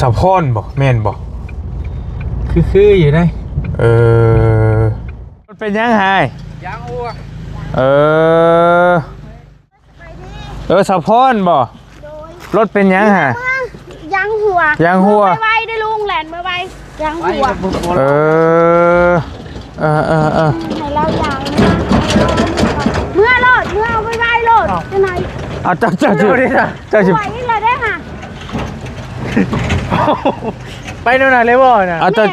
ສາວພອນບໍ່? ແມ່ນບໍ່? ຄືໆຢູ່ເດ້. ເອີ ລົດເປັນຫຍັງຫາຍ? ຢາງຮົ່ວ. ເອີ ເອີ ສາວພອນບໍ່? ໂດຍ. ລົດເປັນຫຍັງຫາ? ຢາງຮົ່ວ. ຢາງຮົ່ວ. ໄວໆເດີ້ລຸງ ແລ່ນເມືອໄວ. ຢາງຮົ່ວ. ເອີ ເອີໆໆ ໃຫ້ລາວຢາງເມືອ ເມືອໂລດ ເມືອໄວໆໂລດ. ຈັ່ງໃດ? ເອົາ ເຈົ້າ ເຈົ້າຊິ ເຈົ້າຊິ ໄວອີກແລ້ວເດ້ຫະ. ໄປແນວນັ້ນເລີຍບໍ່ນະ? ເອົາ ເຈົ້າ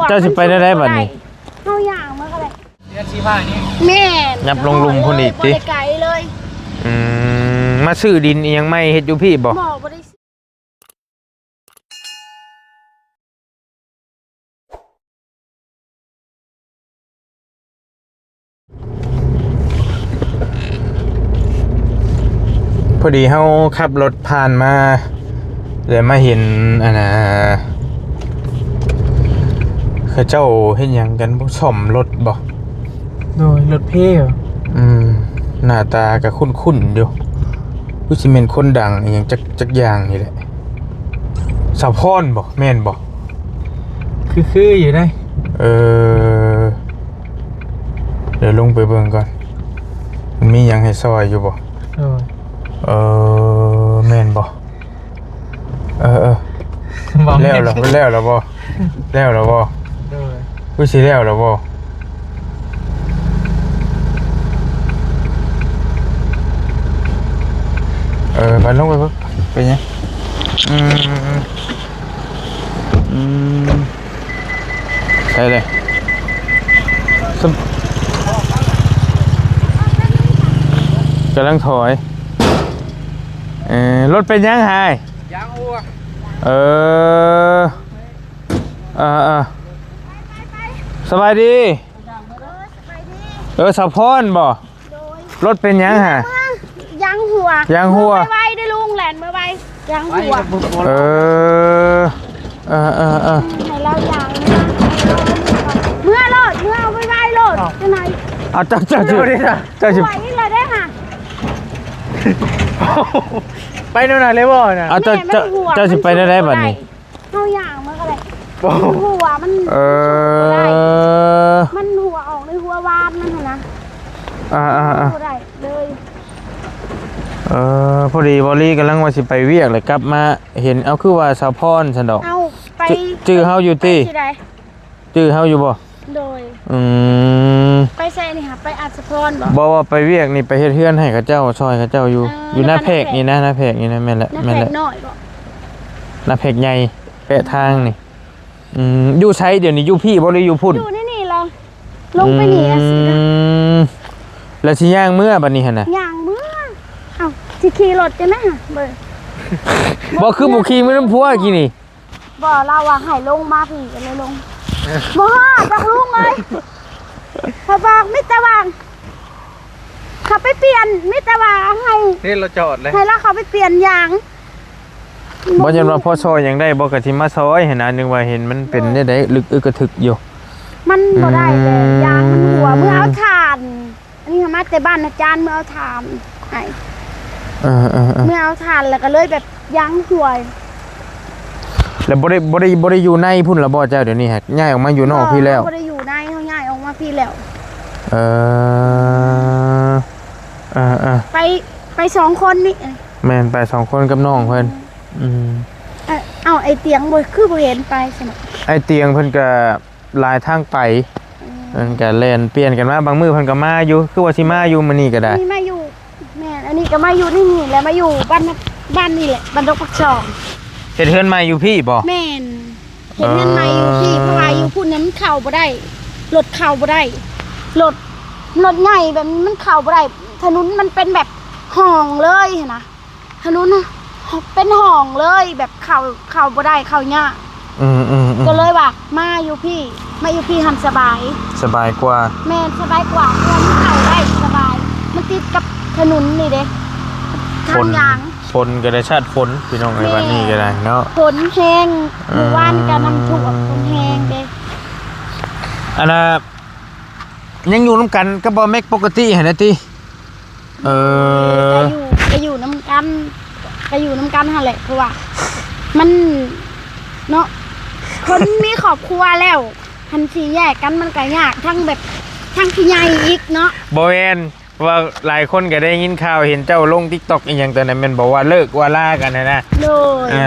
ເຈົ້າຊິໄປແນວໃດບັດນີ້? ເຮົາຍ່າງມາກໍໄດ້. ເດືອນສິບຫ້ານີ້ ແມ່ນ ຍັບລົງລຸ່ມພຸ້ນອີກຕິ? ບໍ່ໄດ້ໄກເລີຍ. ອືມ ມາຊື້ດິນອີ່ຫຍັງໃໝ່ເຮັດຢູ່ພີ້ບໍ່? ບໍ່ ບໍ່ໄດ້. ພໍດີເຮົາຂັບລົດຜ່ານມາ ແລ້ວມາເຫັນ ອັນນ່າ ເຂົາເຈົ້າເຮັດຫຍັງກັນບໍ່? ສ້ອມລົດບໍ່? ໂດຍ ລົດເພ. ອືມ ໜ້າຕາກໍຄຸ້ນໆຢູ່ ຄືຊິແມ່ນຄົນດັງອີ່ຫຍັງຈັກ ຈັກຢ່າງນີ້ແຫຼະ. ສາວພອນບໍ່? ແມ່ນບໍ່? ຄືໆຢູ່ເດ້. ເອີ ດຽວລົງໄປເບິ່ງກ່ອນ ມັນມີຫຍັງໃຫ້ຊ່ອຍຢູ່ບໍ່? ໂດຍ. ເອີ ແມ່ນບໍ່? ເອີໆ ແລ້ວລະ ແລ້ວລະບໍ່? ແລ້ວລະບໍ່? ໂດຍ. ຄືຊິແລ້ວລະບໍ່? ເອີ ໄປລົງໄປເບິ່ງ ເປັນຫຍັງ? ອືມ ອືມ ໃສ່ເລີຍ ກຳລັງຖອຍ. ເອີ ລົດເປັນຫຍັງຫາຍ? ຢາງຮົ່ວ. ເອີ ເອີໆ ສະບາຍດີ. ເອີ ສາວພອນບໍ່? ໂດຍ. ລົດເປັນຫຍັງຫາ? ຢາງຮົ່ວ. ຢາງຮົ່ວ. ໄວໆເດີ້ລຸງ ແລ່ນເມືອໄວ. ຢາງຮົ່ວ. ເອີ ເອີໆໆ ໃຫ້ລາວຢາງເມືອ ເມືອໂລດ ເມືອໄວໆໂລດ. ຈັ່ງໃດ? ເອົາ ເຈົ້າ ເຈົ້າຊິ ເຈົ້າຊິ ໄວອີກແລ້ວເດ້ຫະ. ໄປແນວນັ້ນເລີຍບໍ່ນະ? ເອົາ ເຈົ້າ ເຈົ້າຊິໄປແນວໃດບັດນີ້? ເຮົາຍ່າງມາກໍໄດ້. ໂອ້ ມັນຮົ່ວ ມັນ ເອີ ມັນຮົ່ວອອກໃນຮົ່ວວານມັນຫັ້ນນະ. ອ່າໆໆ ບໍ່ໄດ້ເລີຍ. ເອີ ພໍດີເວົ້າລີກຳລັງວ່າຊິໄປວຽກ ແລ້ວກັບມາເຫັນ ເອົາ ຄືວ່າສາວພອນຊັ້ນດອກ. ເອົາ ໄປ ຈື່ເຮົາຢູ່ຕິ? ໄປຊິໄດ້? ຈື່ເຮົາຢູ່ບໍ່? ໂດຍ. ອືມ ໄປໃສນີ້ຫະ? ໄປອັດສະພອນບໍ່? ບໍ່ ວ່າໄປວຽກນີ້ ໄປເຮັດເຮືອນໃຫ້ເຂົາເຈົ້າ ຊ່ອຍເຂົາເຈົ້າຢູ່. ເອີ ຢູ່ນາແພກນີ້ນະ ນາແພກນີ້ນະ. ແມ່ນແຫຼະ ນາແພກນ້ອຍບໍ່? ນາແພກໃຫຍ່ ແປະທາງນີ້. ອືມ ຢູ່ໃສດຽວນີ້? ຢູ່ພີ້ບໍ່ ຫຼືຢູ່ພຸ້ນ? ຢູ່ໃນນີ້ລະ ລົງໄປນີ້. ອືມ ແລ້ວຊິຍ່າງເມືອບັດນີ້ຫັ້ນນະ? ຍ່າງເມືອ. ເອົ້າ ຊິຂີ່ລົດຈັ່ງໃດຫະ? ບໍ່ ຄືບໍ່ຂີ່ມານຳຜົວກີ້ນີ້? ບໍ່ ລາວວ່າໃຫ້ລົງມາພີ້ ກໍເລີຍລົງ. ບໍ່ຮອດດອກລຸງເອີຍ. ເຂົາບອກມີແຕ່ວ່າເຂົາໄປປ່ຽນ ມີແຕ່ວ່າໃຫ້ ເຫັນລາວຈອດເລີຍ ໃຫ້ລາວເຂົ້າໄປປ່ຽນຢາງ. ບໍ່ ຢ້ານວ່າພໍຊ່ອຍຫຍັງໄດ້ບໍ່ ກໍຊິມາຊ່ອຍຫັ້ນນະ. ນຶກວ່າເຫັນມັນເປັນແນວໃດ ລຶກອຶກກະທຶກຢູ່. ມັນບໍ່ໄດ້ເລີຍ ອືມ ຢາງມັນຮົ່ວ. ເມືອເອົາຖ່ານ ອັນນີ້ເຮົາມາແຕ່ບ້ານອາຈານ ເມືອເອົາຖ່ານໃຫ້. ເອີໆໆ ເມືອເອົາຖ່ານ ແລ້ວກໍເລີຍແບບຢາງຮົ່ວ. ແລ້ວບໍ່ໄດ້ ບໍ່ໄດ້ ບໍ່ໄດ້ຢູ່ໃນພຸ້ນລະບໍ່ເຈົ້າ? ດຽວນີ້ຫາກຍ້າຍອອກມາຢູ່ນອກພີ້ແລ້ວ. ບໍ່ ບໍ່ໄດ້ຢູ່ໃນ ເຮົາຍ້າຍອອກມາພີ້ແລ້ວ. ເອີ ເອີໆ ໄປ ໄປສອງຄົນນີ້. ແມ່ນ ໄປສອງຄົນກັບນ້ອງເພິ່ນ. ອືມ ອືມ ເອີ ເອົ້າ ອ້າຍຕຽງບໍ່ ຄືບໍ່ເຫັນໄປຊັ້ນນະ? ອ້າຍຕຽງເພິ່ນກະ ຫຼາຍທາງໄປ. ອືມ ເພິ່ນກະແລ່ນປ່ຽນກັນມາ ບາງມື້ເພິ່ນກະມາຢູ່ ຄືວ່າຊິມາຢູ່ມື້ນີ້ກະໄດ້. ມີມາຢູ່ ແມ່ນ ອັນນີ້ກະມາຢູ່ໃນນີ້ແຫຼະ ມາຢູ່ບ້ານ ບ້ານນີ້ແຫຼະ ບ້ານດົງປັກຊ່ອງ. ເຮັດເຮືອນໃໝ່ຢູ່ພີ້ບໍ່? ແມ່ນ ເຮັດເຮືອນໃໝ່ຢູ່ພີ້. ເອີ ເພາະວ່າຢູ່ພຸ້ນນະມັນເຂົ້າບໍ່ໄດ້ ລົດເຂົ້າບໍ່ໄດ້ ລົດ ລົດໃຫຍ່ແບບນີ້ມັນເຂົ້າບໍ່ໄດ້. ຖະໜົນມັນເປັນແບບຮ່ອງເລີຍຫັ້ນນະ. ຖະໜົນເປັນຮ່ອງເລີຍ ແບບເຂົ້າ ເຂົ້າບໍ່ໄດ້ ເຂົ້າຍາກ. ອືມໆໆ ກໍເລີຍວ່າມາຢູ່ພີ້ ມາຢູ່ພີ້ຫັ້ນສະບາຍ ສະບາຍກວ່າ. ແມ່ນ ສະບາຍກວ່າ ເພາະວ່າມັນເຂົ້າໄດ້ສະບາຍ ມັນຕິດກັບຖະໜົນນີ້ເດ້. ທາງຢາງ ຝົນກໍໄດ້ຊາດຝົນ ພີ່ນ້ອງເອີຍ. ແມ່ນ ວັນນີ້ກໍໄດ້ເນາະ ຝົນແຮງ. ອືມ ມື້ວານກໍນ້ຳຖ້ວມ ຝົນແຮງເດ້. ອັນນ່າ ຍັງຢູ່ນຳກັນກັບບ່າວແມັກປົກກະຕິຫັ້ນນະຕິ? ເອີ ກໍຢູ່ ກໍຢູ່ນຳກັນ ກໍຢູ່ນຳກັນຫັ້ນແຫຼະ ເພາະວ່າມັນ ຄົວແລ້ວ ຄັນຊິແຍກກັນມັນກໍຍາກ ທັງແບບ ທັງຜູ້ໃຫຍ່ອີກເນາະ. ບໍ່ແມ່ນ ເພາະວ່າຫຼາຍຄົນກໍໄດ້ຍິນຂ່າວເຫັນເຈົ້າລົງ TikTok ອີ່ຫຍັງຕອນນັ້ນ ແມ່ນບໍ່ວ່າເລີກວ່າລາກັນຫັ້ນນະ? ໂດຍ ເອີ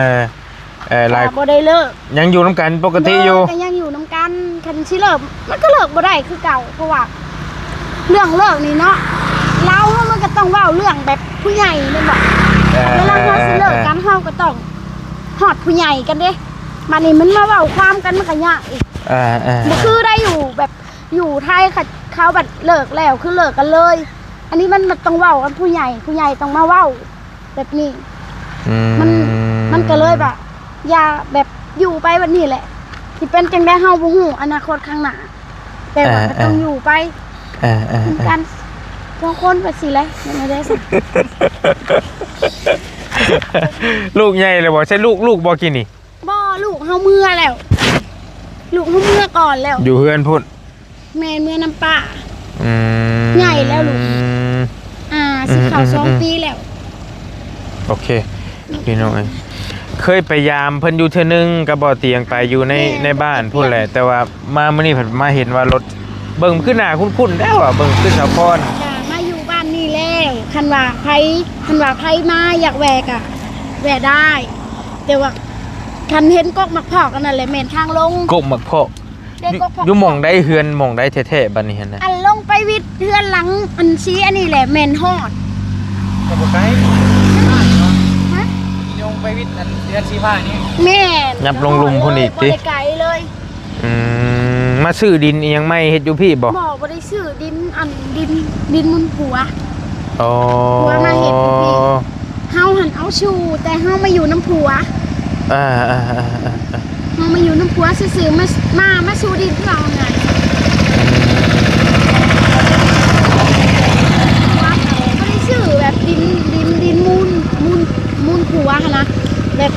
ເອີ ຫຼາຍ ກໍບໍ່ໄດ້ເລີກ ຍັງຢູ່ນຳກັນປົກກະຕິຢູ່. ໂດຍ ກໍຍັງຢູ່ນຳກັນ ຄັນຊິເລີກມັນກໍເລີກບໍ່ໄດ້ຄືເກົ່າ ເພາະວ່າເລື່ອງເລີກນີ້ເນາະ ລາວເຮົາມັນກໍຕ້ອງເວົ້າເລື່ອງແບບຜູ້ໃຫຍ່ແມ່ນບໍ່? ເອີ ເວລາເຮົາຊິເລີກກັນ ເອີ ເຮົາກໍຕ້ອງຮອດຜູ້ໃຫຍ່ກັນເດ້. ບາດນີ້ມັນມາເວົ້າຄວາມກັນມັນກໍຍາກອີກ. ເອີ ເອີ ບໍ່ຄືໄດ້ຢູ່ແບບ ຢູ່ໄທ ເຂົາ ເຂົາບັດເລີກແລ້ວຄືເລີກກັນເລີຍ. ອັນນີ້ມັນ ມັນຕ້ອງເວົ້າກັບຜູ້ໃຫຍ່ ຜູ້ໃຫຍ່ຕ້ອງມາເວົ້າແບບນີ້. ອືມ ມັນ ມັນກໍເລີຍວ່າ ຢ່າແບບຢູ່ໄປແບບນີ້ແຫຼະ ຊິເປັນຈັ່ງໃດເຮົາບໍ່ຮູ້ອະນາຄົດຂ້າງໜ້າ ແຕ່ວ່າ ເອີ ກໍຕ້ອງ ເອີ ຢູ່ໄປ ເອີ ເອີ ນຳກັນສອງຄົນໄປຊີ້ແຫຼະ ແມ່ນແນວໃດຊັ້ນ? ລູກໃຫຍ່ແລ້ວບໍ່? ໃຊ່ລູກ ລູກບໍ່ກີ້ນີ້? ບໍ່ ລູກເຮົາເມືອແລ້ວ ລູກເຮົາເມືອກ່ອນແລ້ວ ຢູ່ເຮືອນພຸ້ນ. ແມ່ນ ເມືອນຳປ້າ. ອືມ ໃຫຍ່ແລ້ວລູກ ອືມ ອ່າ ອືມ ຊິເຂົ້າ ອືມ ສອງ ອືມ ປີແລ້ວ. ໂອເຄ ພີ່ນ້ອງເອີຍ ເຄີຍໄປຢາມເພິ່ນຢູ່ເທື່ອໜຶ່ງກັບບໍ່ຕຽງ ໄປຢູ່ໃນ ແມ່ນ ໃນບ້ານພຸ້ນແຫຼະ ແຕ່ວ່າມາມື້ນີ້ເພິ່ນມາເຫັນວ່າລົດ ເບິ່ງຄືໜ້າຄຸ້ນໆແລ້ວ ເບິ່ງຄືສາວພອນ ກະມາຢູ່ບ້ານນີ້ແລ້ວ. ຄັນວ່າໃຜ ຄັນວ່າໃຜມາຢາກແວ່ກະແວ່ໄດ້ ແຕ່ວ່າຄັນເຫັນກົກໝາກພອກອັນນັ້ນແຫຼະແມ່ນທາງລົງ. ກົກໝາກພອກ ເດ້ ຢູ່ ກົກໝາກພອກ ຢູ່ໝ່ອງໃດ? ເຮືອນໝ່ອງໃດແທ້ໆ ບັດນີ້ຫັ້ນນະ? ອັນລົງໄປວິດເຮືອນຫຼັງອັນຊີ້ອັນນີ້ແຫຼະແມ່ນຮອດ. ກໍບໍ່ໄກ ຮະ? ລົງໄປວິດອັນເຮືອນຊີ້ພານີ້. ແມ່ນ ຫຍັບລົງລຸ່ມພຸ້ນອີກຕິ? ບໍ່ໄດ້ໄກເລີຍ. ອືມ ມາຊື້ດິນອີ່ຫຍັງໃໝ່ເຮັດຢູ່ພີ້ບໍ່? ບໍ່ ບໍ່ໄດ້ຊື້ດິນ ອັນດິນ ດິນມູນຜົວ. ອໍ ຜົວມາເຮັດຢູ່ພີ້ ເຮົາຫັ້ນເອົາຊູ່ ແຕ່ເຮົາມາຢູ່ນຳຜົວ. ເອີ ເອີ ເອີ ເອີ ເອີ ເຮົາມາຢູ່ນຳຜົວຊື່ໆ ມາ ມາ ມາສູ່ດິນເຮົາຫັ້ນນະ. ອືມ ບໍ່ໄດ້ຊື້ແບບດິນ ດິນ ດິນມູນ ມູນ ມູນຜົວຫັ້ນນະ ແບບ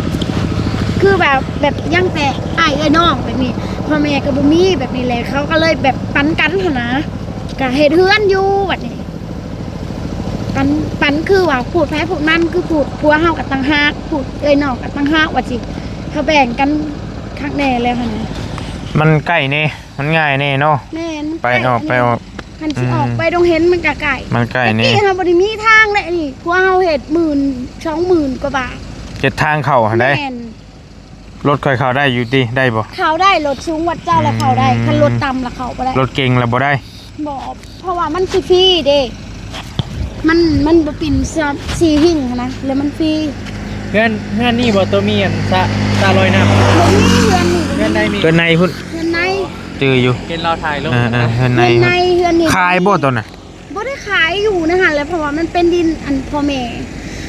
ຄືແບບ ແບບຍັງແຕ່ອ້າຍເອື້ອຍນ້ອງແບບນີ້ ພໍ່ແມ່ກໍບໍ່ມີແບບນີ້ແຫຼະ ເຂົາກໍເລີຍແບບປັນກັນຫັ້ນນະ ກໍເຮັດເຮືອນຢູ່ບັດນີ້ ປັນ ປັນຄືວ່າພູດໃຜພູດມັນ ຄືພູດຜົວເຮົາກໍຕ່າງຫາກ ພູດເອື້ອຍນ້ອງກໍຕ່າງຫາກ ວ່າຊິເຮົາແບ່ງກັນຄັກແນ່ແລ້ວຫັ້ນນະ. ມັນໃກ້ແນ່ ມັນງ່າຍແນ່ເນາະ. ແມ່ນ ໄປອອກ ໄປອອກ ຄັນຊິອອກ ອືມ ໄປດົງເຫັນມັນກໍໃກ້ ມັນໃກ້ແນ່. ແຕ່ກີ້ເຮົາບໍ່ໄດ້ມີທາງເດ້ນີ້ ຜົວເຮົາເຮັດໝື່ນ ສອງໝື່ນກວ່າບາດ ເຮັດທາງເຂົ້າຫັ້ນໃດ໋. ແມ່ນ ລົດຂ້ອຍເຂົ້າໄດ້ຢູ່ຕິ ໄດ້ບໍ່? ເຂົ້າໄດ້ ລົດສູງກວ່າເຈົ້າລະເຂົ້າໄດ້ ອືມ ຄັນລົດຕ່ຳລະເຂົ້າບໍ່ໄດ້ ລົດເກັງລະບໍ່ໄດ້. ບໍ່ ເພາະວ່າມັນຟຣີໆເດ້ ມັນ ມັນບໍ່ປິ່ນສະ ສີ່ຫິ້ງຫັ້ນນະ ແລ້ວມັນຟຣີ. ເຮືອນ ເຮືອນນີ້ບໍ່ ໂຕມີອັນສະ ສະລອຍນ້ຳ? ບໍ່ມີ ເຮືອນນີ້ບໍ່ມີ. ເຮືອນໃດມີ? ເຮືອນໃນພຸ້ນ ເຮືອນໃນ ຈື່ຢູ່ ເຫັນລາວຖ່າຍລົງ. ເອີໆ ເຮືອນໃນ ເຮືອນໃນ ເຮືອນນີ້ ຂາຍບໍ່ໂຕນັ້ນ? ບໍ່ໄດ້ຂາຍ ຢູ່ໃນຫັ້ນແຫຼະ ເພາະວ່າມັນເປັນດິນອັນພໍ່ແມ່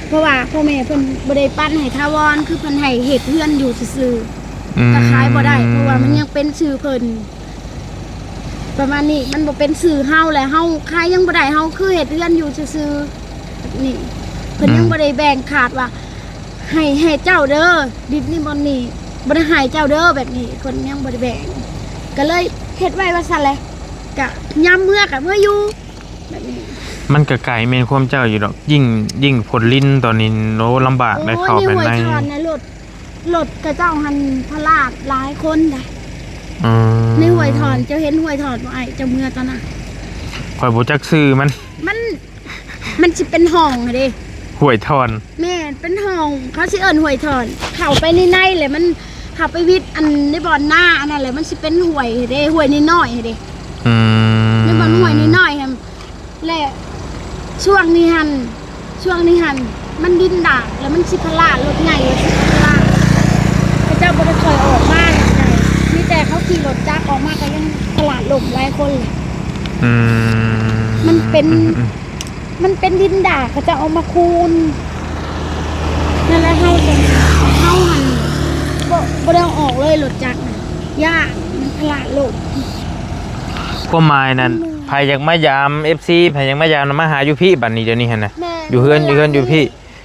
ເພາະວ່າພໍ່ແມ່ເພິ່ນບໍ່ໄດ້ປັນໃຫ້ຖາວອນ ຄືເພິ່ນໃຫ້ເຮັດເຮືອນຢູ່ຊື່ໆ. ອືມ ກໍຂາຍບໍ່ໄດ້ ເພາະວ່າມັນຍັງເປັນຊື່ເພິ່ນ ປະມານນີ້ ມັນບໍ່ເປັນຊື່ເຮົາ ແລະເຮົາຂາຍຍັງບໍ່ໄດ້ ເຮົາຄືເຮັດເຮືອນຢູ່ຊື່ໆ ແບບນີ້ ເພິ່ນຍັງ ອືມ ບໍ່ໄດ້ແບ່ງຂາດວ່າ ໃຫ້ ໃຫ້ເຈົ້າເດີ ດິນນີ້ບ່ອນນີ້ ບໍ່ໄດ້ໃຫ້ເຈົ້າເດີ ແບບນີ້ ເພິ່ນຍັງບໍ່ໄດ້ແບ່ງ ກໍເລີຍເຮັດໄວ້ວ່າຊັ້ນແຫຼະ ກະຍາມເມືອກະເມືອຢູ່ ແບບນີ້. ມັນກະໄກແມ່ນຄວາມເຈົ້າຢູ່ດອກ ຍິ່ງ ຍິ່ງຝົນລິນຕອນນີ້ ໂອ້ ລຳບາກໄດ໋ ໂອ້ຍ ເຂົ້າໄປໃນ ໃນຫ້ວຍຖອນນະ ລົດ ລົດເຂົາເຈົ້າຫັ້ນພະລາດຫຼາຍຄົນໄດ໋. ອືມ ໃນຫ້ວຍຖອນ ເຈົ້າເຫັນຫ້ວຍຖອນບໍ່ອ້າຍ ເຈົ້າເມືອຕອນນັ້ນ? ຂ້ອຍບໍ່ຈັກຊື່ມັນ ມັນ ມັນຊິເປັນຮ່ອງຫັ້ນເດ້ ຫ້ວຍຖອນ. ແມ່ນ ເປັນຮ່ອງ ເຂົາຊິເອີ້ນຫ້ວຍຖອນ ເຂົ້າໄປໃນໃນແຫຼະ ມັນ ເຂົ້າໄປວິດອັນໃນບ່ອນນາອັນນັ້ນແຫຼະ ມັນຊິເປັນຫ້ວຍເດ້ ຫ້ວຍນ້ອຍໆເດ້. ອືມ ໃນບ່ອນຫ້ວຍນ້ອຍໆຫັ້ນ ແລະ ຊ່ວງນີ້ຫັ້ນ ຊ່ວງນີ້ຫັ້ນ ມັນດິນດາກ ແລ້ວມັນຊິພະລາດ ລົດໃຫຍ່ ລົດສິບລ້ອ ເຂົາເຈົ້າບໍ່ໄດ້ຄ່ອຍອອກມາ ລົດໃຫຍ່ ມີແຕ່ເຂົາຂີ່ລົດຈັກອອກມາ ກໍຍັງພະລາດລົ້ມຫຼາຍຄົນເລີຍ. ອືມ ມັນເປັນ ອືມ ມັນເປັນດິນດາກ ເຂົາເຈົ້າເອົາມາຄູນ ນັ້ນແຫຼະ ເຮົາ ເຮົາຫັ້ນ ບໍ່ ບໍ່ໄດ້ເອົາອອກເລີຍ ລົດຈັກນະ ຢ້ານມັນພະລາດລົ້ມ. ຄວາມໝາຍນັ້ນ ອືມ ໃຜຢາກມາຢາມ ເອັຟຊີ ໃຜຢາກມາຢາມນະ ມາຫາຢູ່ພີ້ ບັດນີ້ ດຽວນີ້ຫັ້ນນະ. ແມ່ນ ຢູ່ເຮືອນ ຢູ່ເຮືອນຢູ່ພີ້.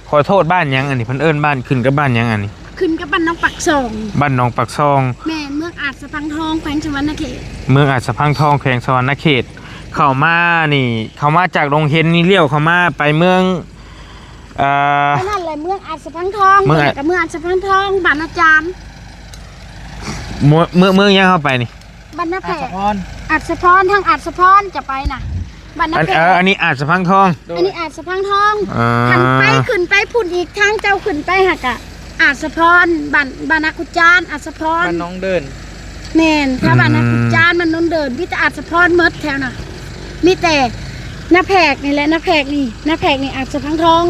ຂໍໂທດ ບ້ານຫຍັງອັນນີ້? ເພິ່ນເອີ້ນບ້ານ ຂຶ້ນກັບບ້ານຫຍັງອັນນີ້? ຂຶ້ນກັບບ້ານໜອງປາກຊ່ອງ. ບ້ານໜອງປາກຊ່ອງ. ແມ່ນ ເມືອງອາດສະພັງທອງ ແຂວງສະຫວັນນະເຂດ. ເມືອງອາດສະພັງທອງ ແຂວງສະຫວັນນະເຂດ. ເຂົ້າມານີ້ ເຂົ້າມາຈາກດົງເຫັນນີ້ ລ້ຽວເຂົ້າມາໄປເມືອງ ເອີ ອັນນັ້ນແຫຼະ ເມືອງອາດສະພັງທອງ. ເມືອງອາດ ເມືອງອາດສະພັງທອງ ບ້ານອາຈານ. ເມືອງ ເມືອງ ເມືອງຫຍັງເຮົາໄປນີ້? ບ້ານນາແພກ ອາດສະພອນ ອາດສະພອນ ທາງອາດສະພອນຈະໄປນະ ບ້ານນາແພກ ອັນນີ້ອາດສະພັງທອງ ໂດຍ ອັນນີ້ອາດສະພັງທອງ ອ່າ ຄັນໄປ ຂຶ້ນໄປພຸ້ນອີກ ທາງເຈົ້າຂຶ້ນໄປຫາກະ ອາດສະພອນ ບ້ານ ບ້ານນາກຸດຈານ ອາດສະພອນ ບ້ານໜອງເດີນ ແມ່ນ ຖ້າບ້ານນາກຸດຈານ ອືມ ບ້ານໜອງເດີນ ມີແຕ່ອາດສະພອນໝົດແຖວນະ ມີແຕ່ນາແພກນີ້ແຫຼະ ນາແພກນີ້ ນາແພກນີ້ອາດສະພັງທອງ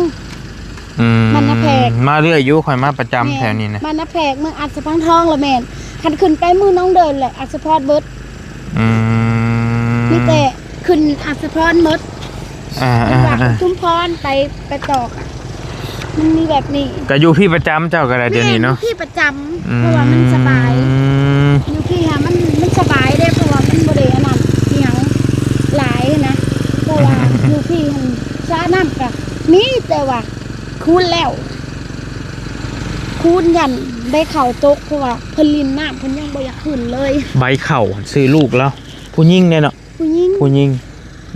ອືມ ບ້ານນາແພກ ມາເລື້ອຍຢູ່ ຂ້ອຍມາປະຈຳ ແມ່ນ ແຖວນີ້ນະ ບ້ານນາແພກ ເມືອງອາດສະພັງທອງລະແມ່ນ ຄັນຂຶ້ນໄປເມືອງໜອງເດີນແຫຼະ ອາດສະພອນເບິດ ອືມ ມີແຕ່ຂຶ້ນອາດສະພອນໝົດ ອ່າ ເພິ່ນວ່າ ອ່າ ອຸທຸມພອນໄປ ໄປຕອກ ມັນມີແບບນີ້ ກະຢູ່ພີ້ປະຈຳເຈົ້າກະໄດ້ດຽວນີ້ເນາະ ແມ່ນ ຢູ່ພີ້ປະຈຳ ອືມ ເພາະວ່າມັນສະບາຍ ຢູ່ພີ້ຫັ້ນມັນ ມັນສະບາຍເດ້ ເພາະວ່າມັນບໍ່ໄດ້ອັນນັ້ນອີ່ຫຍັງຫຼາຍນະ ເພາະວ່າ ອືມ ຢູ່ພີ້ຫັ້ນສະນ້ຳກະມີ ແຕ່ວ່າຄູນແລ້ວ ຄູນຢ້ານໃບເຂົ້າຕົກ ເພາະວ່າເພິ່ນຫຼິ້ນນ້ຳ ເພິ່ນຍັງບໍ່ຢາກຂຶ້ນເລີຍ ໃບເຂົ້າ ຊື່ລູກລາວ ຜູ້ຍິງເດ້ເນາະ ຜູ້ຍິງ ຜູ້ຍິງ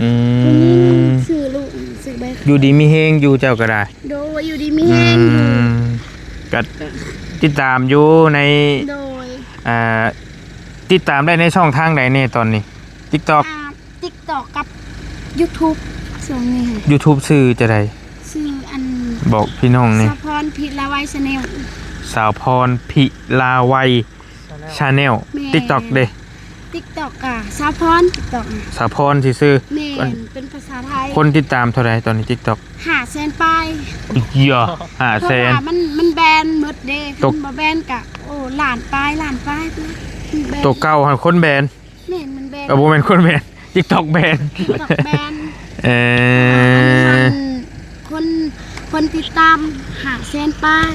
ອືມ ຜູ້ຍິງ ຊື່ລູກ ຊື່ໃບເຂົ້າ ຢູ່ດີມີແຮງຢູ່ເຈົ້າກະໄດ້ ໂດຍ ຢູ່ດີມີແຮງຢູ່ ອືມ ກະຕິດຕາມຢູ່ໃນ ໂດຍ ອ່າ ຕິດຕາມໄດ້ໃນຊ່ອງທາງໃດແດ່ຕອນນີ້? ຕິກຕອກ ອ່າ ຕິກຕອກກັບຢູທູບ ຊ່ວງນີ້ ຢູທູບຊື່ຈັ່ງໃດ? ຊື່ອັນ ບອກພີ່ນ້ອງແດ່ ສາວພອນພິລາໄວ Channel ສາວພອນພິລາໄວ Channel ແມ່ນ ຕິກຕອກເດ້? ຕິກຕອກກະສາວພອນ ຕິກຕອກ ສາວພອນຊື່ໆ ແມ່ນ ເປັນພາສາໄທ ຄົນຕິດຕາມເທົ່າໃດຕອນນີ້ ຕິກຕອກ? ຫ້າແສນປາຍ ເອີ ຫ້າແສນ ເພາະວ່າມັນ ມັນແບນໝົດເດ້ ຄັນບໍ່ແບນກະ ໂອ້ ລ້ານປາຍ ລ້ານປາຍ ໂຕເກົ່າຫັ້ນຄົນແບນ ແມ່ນ ມັນແບນ ເອີ ບໍ່ແມ່ນຄົນແບນ ຕິກຕອກແບນ ຕິກຕອກແບນ ເອີ ອັນນີ້ຫັ້ນ ຄົນ ຄົນຕິດຕາມຫ້າແສນປາຍ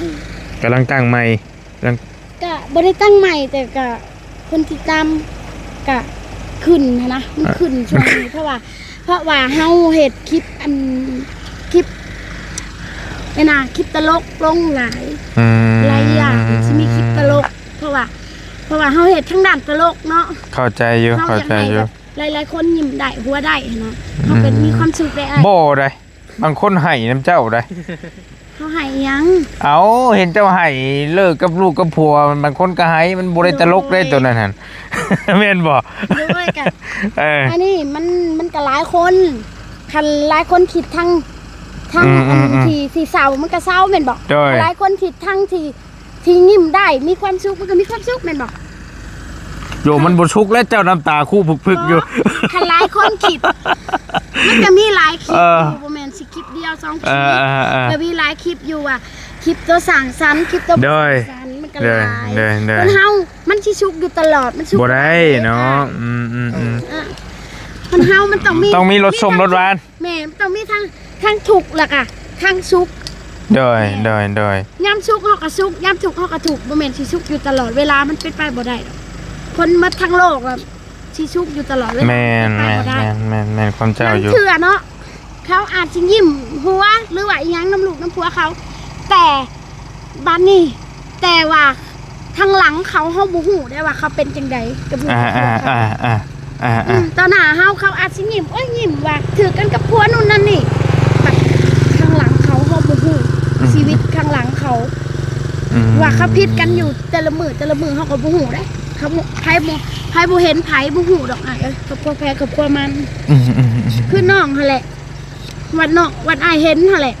ກຳລັງຕັ້ງໃໝ່ ກະບໍ່ໄດ້ຕັ້ງໃໝ່ ແຕ່ກະຄົນຕິດຕາມກະຂຶ້ນຫັ້ນນະ ມັນຂຶ້ນຊ່ວງນີ້ ເພາະວ່າ ເພາະວ່າເຮົາເຮັດຄລິບ ອັນ ຄລິບ ອັນນ່າ ຄລິບຕະຫຼົກລົງຫຼາຍ ອືມ ຫຼາຍຢ່າງ ຊິມີຄລິບຕະຫຼົກ ເພາະວ່າ ເພາະວ່າເຮົາເຮັດທາງດ້ານຕະຫຼົກເນາະ ເຂົ້າໃຈຢູ່ ເຮົາຢາກໃຫ້ແບບ ເຂົ້າໃຈຢູ່ ຫຼາຍໆຄົນຍິ້ມໄດ້ ຫົວໄດ້ຫັ້ນນະ ເຮົາກະ ອືມ ມີຄວາມສຸກໄດ້ອ້າຍ ບໍ່ໄດ້ ບາງຄົນໄຫ້ນຳເຈົ້າໄດ໋ ເຂົາໄຫ້ຫຍັງ? ເອົ້າ ເຫັນເຈົ້າໄຫ້ເລີກກັບລູກກັບຜົວ ບາງຄົນກະໄຫ້ ມັນບໍ່ໄດ້ຕະຫຼົກເດ້ ໂຕນັ້ນຫັ້ນ ແມ່ນບໍ່? ໂດຍ ກະ ເອີ ອັນນີ້ມັນ ມັນກະຫຼາຍຄົນ ຄັນຫຼາຍຄົນຄິດທາງ ທາງ ອືມ ອັນ ອືມ ທີ່ ທີ່ເສົ້າ ມັນກະເສົ້າແມ່ນບໍ່? ໂດຍ ຫຼາຍຄົນຄິດທາງທີ່ ທີ່ຍິ້ມໄດ້ ມີຄວາມສຸກ ມັນກະມີຄວາມສຸກແມ່ນບໍ່? ໂຢ ມັນບໍ່ສຸກແລ້ວ ເຈົ້ານ້ຳຕາຄູຜຶກໆຢູ່ ເນາະ ຄັນຫຼາຍຄົນຄິດ ມັນກະມີຫຼາຍຄລິບ ເອີ ຢູ່ ບໍ່ແມ່ນຊິຄລິບດຽວສອງຄລິບ ເອີ ເອີ ເອີ ກະມີຫຼາຍຄລິບຢູ່ວ່າ ຄລິບໂຕສ້າງສັນ ຄລິບໂຕບໍ່ສ້າງສັນ ໂດຍ ມັນກະຫຼາຍ ໂດຍ ໂດຍ ໂດຍ ຄົນເຮົາມັນຊິສຸກຢູ່ຕະຫຼອດ ມັນສຸກບໍ່ໄດ້ເນາະ ອືມ ອືມ ອືມ ເອີ ຄົນເຮົາມັນຕ້ອງມີ ຕ້ອງມີລົດສົ້ມລົດຫວານ ແມ່ນ ມັນຕ້ອງມີທັງ ທັງທຸກ ແລ້ວກະທັງສຸກ ໂດຍ ໂດຍ ໂດຍ ຍາມສຸກເຮົາກະສຸກ ຍາມທຸກເຮົາກະທຸກ ບໍ່ແມ່ນຊິສຸກຢູ່ຕະຫຼອດເວລາ ມັນເປັນໄປບໍ່ໄດ້ ຄົນໝົດທັງໂລກລະຊິສຸກຢູ່ຕະຫຼອດເວລາ ແມ່ນ ເປັນໄປບໍ່ໄດ້ ແມ່ນ ແມ່ນ ແມ່ນ ຄວາມເຈົ້າຢູ່ ບາງເທື່ອເນາະ ເຂົາອາດຊິຍິ້ມຫົວ ຫຼືວ່າອີ່ຫຍັງນຳລູກນຳຜົວເຂົາ ແຕ່ ບາດນີ້ ແຕ່ວ່າທາງຫຼັງເຂົາ ເຮົາບໍ່ຮູ້ໄດ້ວ່າເຂົາເປັນຈັ່ງໃດ ກະບໍ່ຮູ້ ອ່າ ອ່າ ອ່າ ອືມ ຕໍ່ໜ້າເຮົາເຂົາອາດຊິຍິ້ມ ໂອ້ຍ ຍິ້ມວ່າຖືກກັນກັບຜົວນັ້ນນັ້ນນີ້ ແຕ່ທາງຫຼັງເຂົາ ເຮົາບໍ່ຮູ້ ອືມ ຊີວິດທາງຫຼັງເຂົາ ອືມ ວ່າເຂົາຜິດກັນຢູ່ແຕ່ລະມື້ ແຕ່ລະມື້ ເຮົາກະບໍ່ຮູ້ເດ້ ເຂົາ ໃຜບໍ່ ໃຜບໍ່ເຫັນໃຜ ບໍ່ຮູ້ດອກອ້າຍເອີຍ ຄອບຄົວໃຜຄອບຄົວມັນ ອືມ ຄືນ້ອງຫັ້ນແຫຼະ ວັດນ້ອງ ວັດອ້າຍເຫັນຫັ້ນແຫຼະ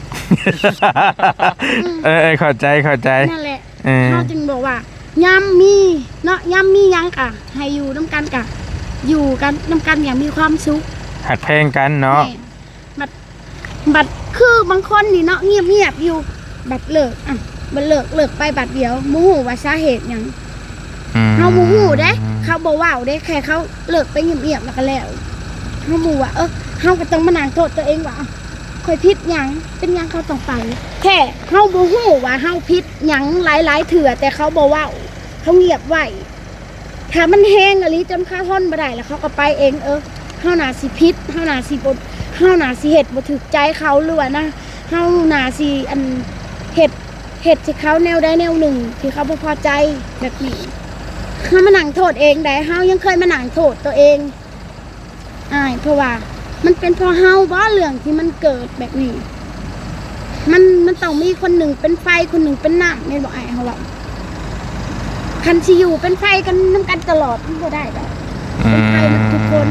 ອືມ ເອີ ເອີ ເຂົ້າໃຈ ເຂົ້າໃຈ ນັ້ນແຫຼະ ເອີ ເຮົາຈຶ່ງບອກວ່າ ຍາມມີເນາະ ຍາມມີຫຍັງກະໃຫ້ຢູ່ນຳກັນ ກະຢູ່ກັນນຳກັນຢ່າງມີຄວາມສຸກ ຮັກແພງກັນເນາະ ແມ່ນ ບັດ ບັດຄືບາງຄົນນີ້ເນາະ ງຽບໆຢູ່ ບັດເລີກ ອ່ະ ບັດເລີກ ເລີກໄປບັດດຽວ ບໍ່ຮູ້ວ່າສາເຫດຫຍັງ ອືມ ເຮົາບໍ່ຮູ້ເດ້ ເຂົາບໍ່ເວົ້າເດ້ ແຄ່ເຂົາເລີກໄປງຽບໆ ແລ້ວກະແລ້ວ ເຮົາບໍ່ວ່າ ເອີ ເຮົາກະຕ້ອງມານັ່ງໂທດໂຕເອງວ່າ ຂ້ອຍຜິດຫຍັງ ເປັນຫຍັງເຂົາຕ້ອງໄປ ແຄ່ເຮົາບໍ່ຮູ້ວ່າເຮົາຜິດຫຍັງ ຫຼາຍໆເທື່ອ ແຕ່ເຂົາບໍ່ເວົ້າ ເຂົາງຽບໄວ້ ຖ້າມັນແຮງອີ່ຫຼີຈົນເຂົາທົນບໍ່ໄດ້ ແລ້ວເຂົາກະໄປເອງ ເອີ ເຮົາໜ້າຊິຜິດ ເຮົາໜ້າຊິບໍ່ ເຮົາໜ້າຊິເຮັດບໍ່ຖືກໃຈເຂົາ ຫຼືວ່ານະ ເຮົາໜ້າຊິ ອັນ ເຮັດ ເຮັດໃຫ້ເຂົາແນວໃດແນວໜຶ່ງ ທີ່ເຂົາບໍ່ພໍໃຈແບບນີ້ ເຮົາມານັ່ງໂທດເອງໃດ ເຮົາຍັງເຄີຍມານັ່ງໂທດໂຕເອງ ອ້າຍ ເພາະວ່າມັນເປັນເພາະເຮົາບໍ່ ເລື່ອງທີ່ມັນເກີດແບບນີ້ ມັນ ມັນຕ້ອງມີຄົນໜຶ່ງເປັນໄຟ ຄົນໜຶ່ງເປັນນ້ຳ ແມ່ນບໍ່ອ້າຍ ເຮົາເວົ້າ ຄັນຊິຢູ່ເປັນໄພກັນນຳກັນຕະຫຼອດ ມັນບໍ່ໄດ້ດອກ. ອືມ ເປັນໄພໝົດທຸກຄົນ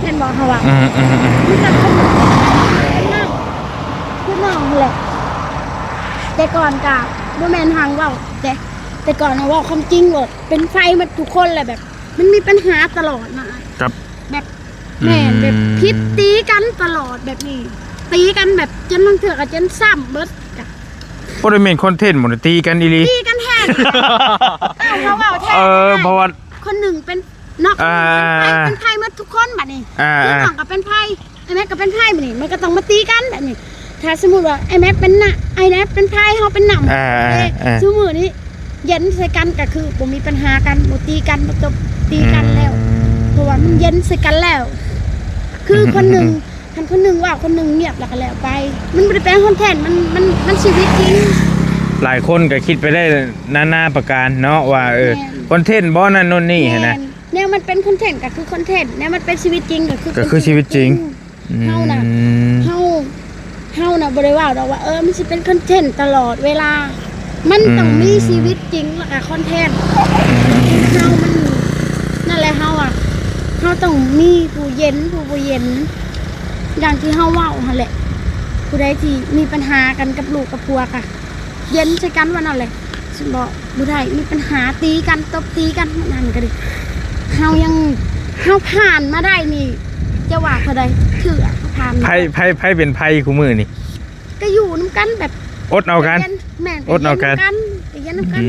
ແມ່ນບໍ່? ເຮົາວ່າ ອືມໆໆ ມີແຕ່ຄົນໜຶ່ງເປັນນຳ ຄືນ້ອງຫັ້ນແຫຼະ. ແຕ່ກ່ອນກະບໍ່ແມ່ນຫາງເວົ້າເດ້ ແຕ່ກ່ອນນະເວົ້າຄວາມຈິງໂລດ ເປັນໄພໝົດທຸກຄົນແຫຼະ ແບບມັນມີປັນຫາຕະຫຼອດນະ ກັບ ແບບ ອືມ ແມ່ນ ແບບຜິດຕີກັນຕະຫຼອດແບບນີ້ ຕີກັນແບບຈົນລາງເທື່ອກະຈົນຊ້ຳເບິດ ກະ ບໍ່ໄດ້ແມ່ນຄອນເທັນບໍ່ ຕີກັນອີ່ຫຼີ ຕີກັນແທ້. ເອົາ ເຂົາເວົ້າແທ້ ເອີ ເພາະວ່າຄົນໜຶ່ງເປັນ ເນາະ ອ່າ ເປັນໄພ ເປັນໄພໝົດທຸກຄົນບັດນີ້ ອ່າ ຄືນ້ອງກໍເປັນໄພ ອ້າຍແມັກກໍເປັນໄພບັດນີ້ ມັນກໍຕ້ອງມາຕີກັນບັດນີ້. ຖ້າສົມມຸດວ່າອ້າຍແມັກເປັນນະ ອ້າຍແມັກເປັນໄພ ເຮົາເປັນນ້ຳ ອ່າ ເອີ ອ່າ ຊຸມື້ນີ້ເຢັນໃສ່ກັນກໍຄືບໍ່ມີປັນຫາກັນ ບໍ່ຕີກັນ ບໍ່ຕົບຕີກັນແລ້ວ ອືມ ເພາະວ່າມັນເຢັນໃສ່ກັນແລ້ວ ຄື ອືມ ຄົນໜຶ່ງ ອືມ ຄັນຄົນໜຶ່ງເວົ້າ ຄົນໜຶ່ງງຽບ ແລ້ວກໍແລ້ວໄປ ມັນບໍ່ໄດ້ແປນຄອນເທັນ ມັນ ມັນ ມັນຊີວິດຈິງ. ຫຼາຍຄົນກໍຄິດໄປໄດ້ນານາປະການເນາະ ວ່າ ເອີ ແມ່ນ ຄອນເທັນບໍ່ນັ້ນໂນ່ນນີ້ຫັ້ນນະ ແມ່ນ ແນວມັນເປັນຄອນເທັນກໍຄືຄອນເທັນ ແນວມັນເປັນຊີວິດຈິງກໍຄື ກໍຄືຊີວິດຈິງ ເຮົານະ ອືມ ເຮົາ ເຮົານະບໍ່ໄດ້ເວົ້າດອກວ່າ ເອີ ມັນຊິເປັນຄອນເທັນຕະຫຼອດເວລາ ມັນຕ້ອງມີ ອືມ ຊີວິດຈິງ ແລ້ວກໍຄອນເທັນ ເຮົາມັນ ນັ້ນແຫຼະ ເຮົາອະ ເຮົາຕ້ອງມີຜູ້ເຢັນ ຜູ້ບໍ່ເຢັນ ຢ່າງທີ່ເຮົາເວົ້າຫັ້ນແຫຼະ ຜູ້ໃດທີ່ມີປັນຫາກັນກັບລູກກັບຜົວກະ ເຢັນໃສ່ກັນວ່ານັ້ນແຫຼະ ຊັ້ນບໍ່ ບໍ່ໄດ້ມີປັນຫາ ຕີກັນ ຕົບຕີກັນ ນັ້ນກໍດີ ເຮົາຍັງ ເຮົາຜ່ານມາໄດ້ນີ້ ຈະວ່າເທົ່າໃດເທື່ອ ເຮົາຜ່ານມາ ໃຜ ໃຜ ໃຜເປັນໄພຄູ່ມື້ນີ້ ກໍຢູ່ນຳກັນແບບອົດເອົາກັນ ແມ່ນ ອົດເອົາກັນ ກໍເຢັນນຳກັນ ອື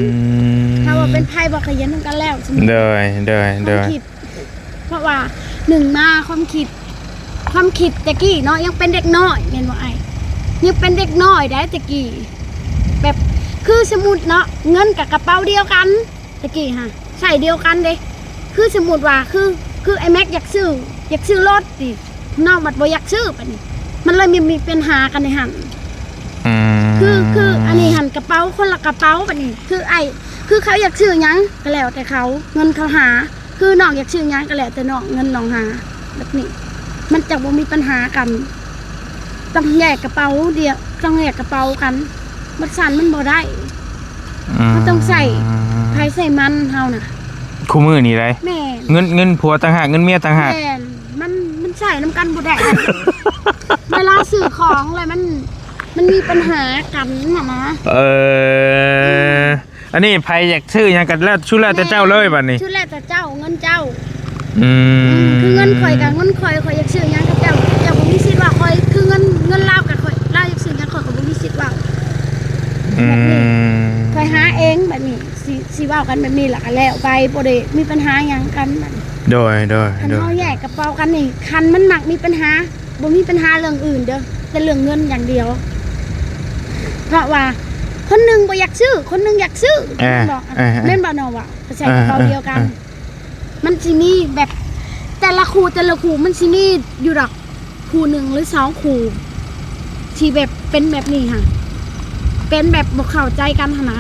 ມ ຖ້າວ່າເປັນໄພບໍ່ກໍເຢັນນຳກັນແລ້ວ ໂດຍ ໂດຍ ໂດຍ ຄວາມຄິດ ເພາະວ່າໜຶ່ງມາຄວາມຄິດ ຄວາມຄິດແຕ່ກີ້ເນາະ ຍັງເປັນເດັກນ້ອຍແມ່ນບໍ່ອ້າຍ? ຍັງເປັນເດັກນ້ອຍໃດ໋ແຕ່ກີ້ ແບບ ຄືສົມມຸດເນາະ ເງິນກະກະເປົາດຽວກັນແຕ່ກີ້ຫັ້ນ ໃຊ້ດຽວກັນເດ້ ຄືສົມມຸດວ່າ ຄື ຄືອ້າຍແມັກຢາກຊື້ ຢາກຊື້ລົດຕິ ນ້ອງບັດບໍ່ຢາກຊື້ ບັດນີ້ມັນເລີຍມີ ມີປັນຫາກັນໃນຫັ້ນ ອືມ ຄື ຄືອັນນີ້ຫັ້ນ ກະເປົາຄົນລະກະເປົາ ບັດນີ້ຄືອ້າຍ ຄືເຂົາຢາກຊື້ຫຍັງກໍແລ້ວແຕ່ເຂົາ ເງິນເຂົາຫາ ຄືນ້ອງຢາກຊື້ຫຍັງກໍແລ້ວແຕ່ນ້ອງ ເງິນນ້ອງຫາ ແບບນີ້ມັນຈະບໍ່ມີປັນຫາກັນ ຕ້ອງແຍກກະເປົາດຽວ ຕ້ອງແຍກກະເປົາກັນ ມັນຊັ້ນມັນບໍ່ໄດ້ ອືມ ມັນຕ້ອງໃຊ້ໃຜໃຊ້ມັນເຮົານະ ຄູ່ມື້ນີ້ໃດ໋ ແມ່ນ ເງິນ ເງິນຜົວຕ່າງຫາກ ເງິນເມຍຕ່າງຫາກ ແມ່ນ ມັນ ມັນໃຊ້ນຳກັນບໍ່ໄດ້ ເວລາຊື້ຂອງແລ້ວມັນ ມັນມີປັນຫາກັນຫັ້ນນະ ເອີ ອັນນີ້ໃຜຢາກຊື້ຫຍັງກໍແລ້ວ ສຸດແລ້ວແຕ່ເຈົ້າເລີຍບັດນີ້ ສຸດແລ້ວແຕ່ເຈົ້າ ເງິນເຈົ້າ ອືມ ອືມ ຄືເງິນຂ້ອຍກໍເງິນຂ້ອຍ ຂ້ອຍຢາກຊື້ຫຍັງກັບເຈົ້າ ເຈົ້າບໍ່ມີສິດວ່າຂ້ອຍ ຄືເງິນ ເງິນລາວກັບຂ້ອຍ ລາວຢາກຊື້ຫຍັງຂ້ອຍກໍບໍ່ມີສິດເວົ້າ ອືມ ແບບນີ້ ຂ້ອຍຫາເອງ ແບບນີ້ ຊິ ຊິເວົ້າກັນແບບນີ້ລະກໍແລ້ວໄປ ບໍ່ໄດ້ມີປັນຫາຫຍັງກັນ ໂດຍ ໂດຍ ຄັນ ໂດຍ ເຮົາແຍກກະເປົາກັນນີ້ ຄັນມັນມັກມີປັນຫາ ບໍ່ມີປັນຫາເລື່ອງອື່ນເດີ້ ແຕ່ເລື່ອງເງິນຢ່າງດຽວ ເພາະວ່າຄົນໜຶ່ງບໍ່ຢາກຊື້ ຄົນໜຶ່ງຢາກຊື້ ອ່າ ແມ່ນບໍ່? ອ່າ ແມ່ນບໍ່ນ້ອງວ່າ ໃສ່ກະເປົາດຽວກັນ ອ່າ ມັນຊິມີແບບ ແຕ່ລະຄູ່ ແຕ່ລະຄູ່ມັນຊິມີຢູ່ດອກ ຄູ່ໜຶ່ງຫຼືສອງຄູ່ ທີ່ແບບເປັນແບບນີ້ຫັ້ນ ເປັນແບບບໍ່ເຂົ້າໃຈກັນຫັ້ນນະ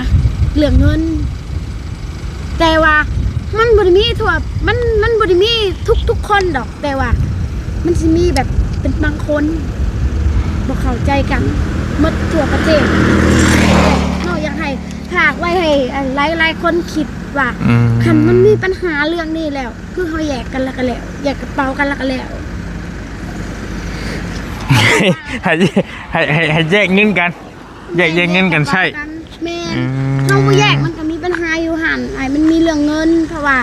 ເລື່ອງເງິນ ແຕ່ວ່າມັນບໍ່ໄດ້ມີທົ່ວ ມັນ ມັນບໍ່ໄດ້ມີທຸກໆຄົນດອກ ແຕ່ວ່າມັນຊິມີແບບເປັນບາງຄົນບໍ່ເຂົ້າໃຈກັນໝົດທົ່ວປະເທດ. ເຮົາຢາກໃຫ້ ຝາກໄວ້ໃຫ້ ອັນ ຫຼາຍໆຄົນຄິດວ່າ ອືມ ຄັນມັນມີປັນຫາເລື່ອງນີ້ແລ້ວ ຄືເຮົາແຍກກັນແລ້ວກໍແລ້ວ ແຍກກະເປົາກັນແລ້ວກໍແລ້ວ ໃຫ້ ໃຫ້ ໃຫ້ ໃຫ້ແຍກເງິນກັນ ແຍກ ແຍກເງິນກັນໃຊ້ ແມ່ນ ອືມ ເຮົາບໍ່ແຍກມັນກໍມີປັນຫາຢູ່ຫັ້ນ ອ້າຍ ມັນມີເລື່ອງເງິນ ເພາະວ່າ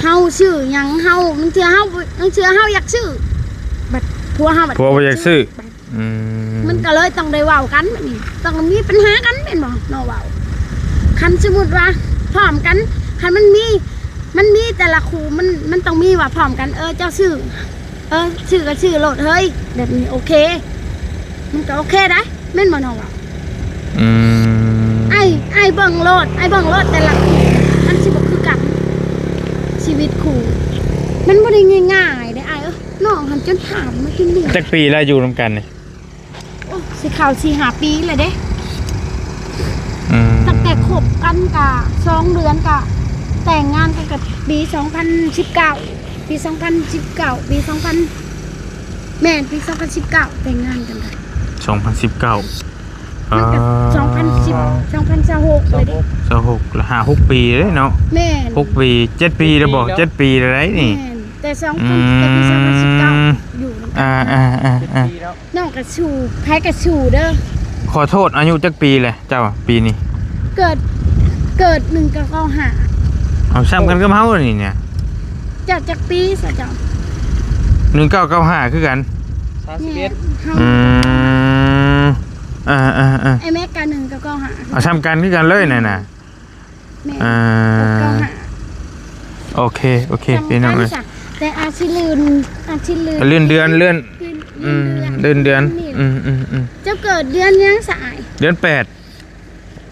ເຮົາຊື້ຫຍັງ ເຮົາ ບາງເທື່ອເຮົາ ບາງເທື່ອເຮົາຢາກຊື້ ບັດຜົວເຮົາ ບັດຜົວບໍ່ຢາກຊື້ ອືມ ມັນກໍເລີຍຕ້ອງໄດ້ເວົ້າກັນແບບນີ້ ຕ້ອງມີປັນຫາກັນແມ່ນບໍ່ ນ້ອງເວົ້າ ຄັນສົມມຸດວ່າພ້ອມກັນ ຄັນມັນມີ ມັນມີແຕ່ລະຄູ່ ມັນ ມັນຕ້ອງມີວ່າພ້ອມກັນ ເອີ ເຈົ້າຊື້ ເອີ ຊື້ກໍຊື້ໂລດເຮີ້ຍ ແບບນີ້ໂອເຄ ມັນກໍໂອເຄໄດ໋ ແມ່ນບໍ່ນ້ອງເວົ້າ ອືມ ອ້າຍ ອ້າຍເບິ່ງໂລດ ອ້າຍເບິ່ງໂລດ ແຕ່ລະຄູ່ມັນຊິບໍ່ຄືກັນ ຊີວິດຄູ່ມັນບໍ່ໄດ້ງ່າຍໆເດ້ອ້າຍເອີຍ ນ້ອງຫັ້ນຈົນຖາມມາກິນນີ້ ຈັກປີແລ້ວຢູ່ນຳກັນນີ້? ໂອ້ ຊິເຂົ້າສີ່ຫ້າປີແລ້ວເດ້ ອືມ ຕັ້ງແຕ່ຄົບກັນກະສອງເດືອນ ກະແຕ່ງງານກັນກະປີສອງພັນສິບເກົ້າ ປີສອງພັນສິບເກົ້າ ປີສອງພັນ ແມ່ນ ປີສອງພັນສິບເກົ້າ ແຕ່ງງານກັນກະ ສອງພັນສິບເກົ້າ ມັນກໍ ອ່າ ສອງພັນສິບ ສອງພັນຊາວຫົກເລີຍເດ້ ຊາວຫົກລະ ຫ້າຫົກປີເດ້ເນາະ ແມ່ນ ຫົກປີ ເຈັດປີແລ້ວບໍ່ ເຈັດປີແລ້ວ ເຈັດປີແລ້ວໄດ໋ນີ້ ແມ່ນ ແຕ່ສອງພັນ ອືມ ແຕ່ປີສອງພັນສິບເກົ້າ ຢູ່ນຳກັນ ອ່າໆໆໆ ເຈັດປີເນາະ ນ້ອງກໍສູ້ ໃຜກໍສູ້ເດີ ຂໍໂທດ ອາຍຸຈັກປີແຫຼະເຈົ້າປີນີ້? ເກີດ ເກີດໜຶ່ງເກົ້າເກົ້າຫ້າ ເອົາ ສ່ຳກັນກັບເຮົານີ້ນະ ເຈົ້າຈັກປີຊະເຈົ້າ? ໜຶ່ງເກົ້າເກົ້າຫ້າຄືກັນ ສາມສິບເອັດ ແມ່ນ ເຮົາ ອືມ ອ່າໆໆ ໄອ້ແມັກກະໜຶ່ງເກົ້າເກົ້າຫ້າ ເອົາ ສ່ຳກັນຄືກັນເລີຍນັ້ນນະ ແມ່ນ ອ່າ ເກົ້າເກົ້າຫ້າ ໂອເຄ ໂອເຄ ສ່ຳກັນ ພີ່ນ້ອງເອີຍ ແຕ່ອາດຊິລື່ນ ອາດຊິລື່ນ ເລື່ອນເດືອນ ເລື່ອນ ເລື່ອນ ອືມ ເລື່ອນເດືອນ ເລື່ອນເດືອນ ອືມໆໆ ເຈົ້າເກີດເດືອນຫຍັງສະອ້າຍ? ເດືອນແປດ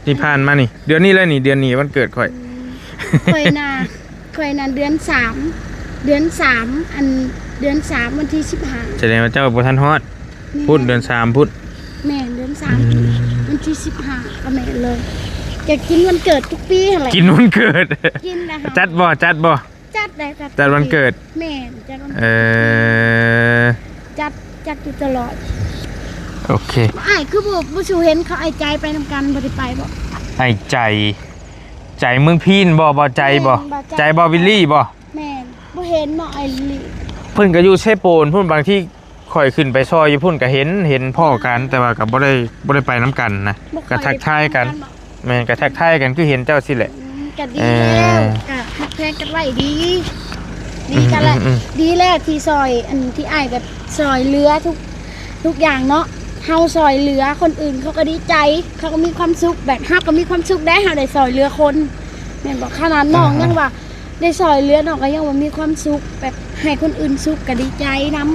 ທີ່ຜ່ານມານີ້ ເດືອນນີ້ແຫຼະນີ້ ເດືອນນີ້ວັນເກີດຂ້ອຍ ອືມ ຂ້ອຍນະ ຂ້ອຍນັ້ນເດືອນສາມ ເດືອນສາມ ອັນ ເດືອນສາມ ວັນທີສິບຫ້າ ສະແດງວ່າເຈົ້າບໍ່ທັນຮອດ ແມ່ນ ພຸ້ນເດືອນສາມພຸ້ນ ແມ່ນ ເດືອນສາມ ອືມ ວັນທີສິບຫ້າ ກໍແມ່ນເລີຍ ຈະກິນວັນເກີດທຸກປີຫັ້ນແຫຼະ ກິນວັນເກີດ ກິນນະ ຈັດບໍ່ ຈັດບໍ່? ຈັດໄດ້ ຈັດ ຈັດວັນເກີດ ແມ່ນ ຈັດວັນເກີດ ເອີ ຈັດ ຈັດຢູ່ຕະຫຼອດ ໂອເຄ ອ້າຍຄືບໍ່ ບໍ່ສູ່ເຫັນເຂົາອ້າຍໃຈໄປນຳກັນ ບໍ່ໄດ້ໄປບໍ່? ອ້າຍໃຈ ໃຈເມືອງພີນບໍ່ ບໍ່ໃຈບໍ່? ແມ່ນ ບໍ່ໃຈ ໃຈບໍ່ ວິລລີບໍ່? ແມ່ນ ບໍ່ເຫັນເນາະ ອ້າຍວິລລີ ເພິ່ນກໍຢູ່ເຊໂປນພຸ້ນ ບາງທີຂ້ອຍຂຶ້ນໄປຊ່ອຍຢູ່ພຸ້ນກໍເຫັນ ເຫັນພໍ້ກັນ ແຕ່ວ່າກໍບໍ່ໄດ້ ບໍ່ໄດ້ໄປນຳກັນນະ ບໍ່ຄ່ອຍ ກໍທັກທາຍກັນ ໄດ້ໄປນຳກັນບໍ່? ແມ່ນ ກໍທັກທາຍກັນຄືເຫັນເຈົ້າຊີ້ແຫຼະ ອືມ ກໍດີແລ້ວ ເອີ ກໍຮັກແພງກັນໄວ້ດີ ດີກັນແຫຼະ ອືມໆໆ ດີແລ້ວທີ່ຊ່ອຍ ອັນທີ່ອ້າຍແບບຊ່ອຍເຫຼືອທຸກ ທຸກຢ່າງເນາະ ເຮົາຊ່ອຍເຫຼືອຄົນອື່ນເຂົາກໍດີໃຈ ເຂົາກໍມີຄວາມສຸກ ແບບເຮົາກໍມີຄວາມສຸກໄດ໋ ເຮົາໄດ້ຊ່ອຍເຫຼືອຄົນ ແມ່ນບໍ່? ຂະໜາດນ້ອງ ອ່າ ຍັງວ່າໄດ້ຊ່ອຍເຫຼືອ ນ້ອງກໍຍັງວ່າມີຄວາມສຸກ ແບບໃຫ້ຄົນອື່ນສຸກກໍດີໃຈນຳ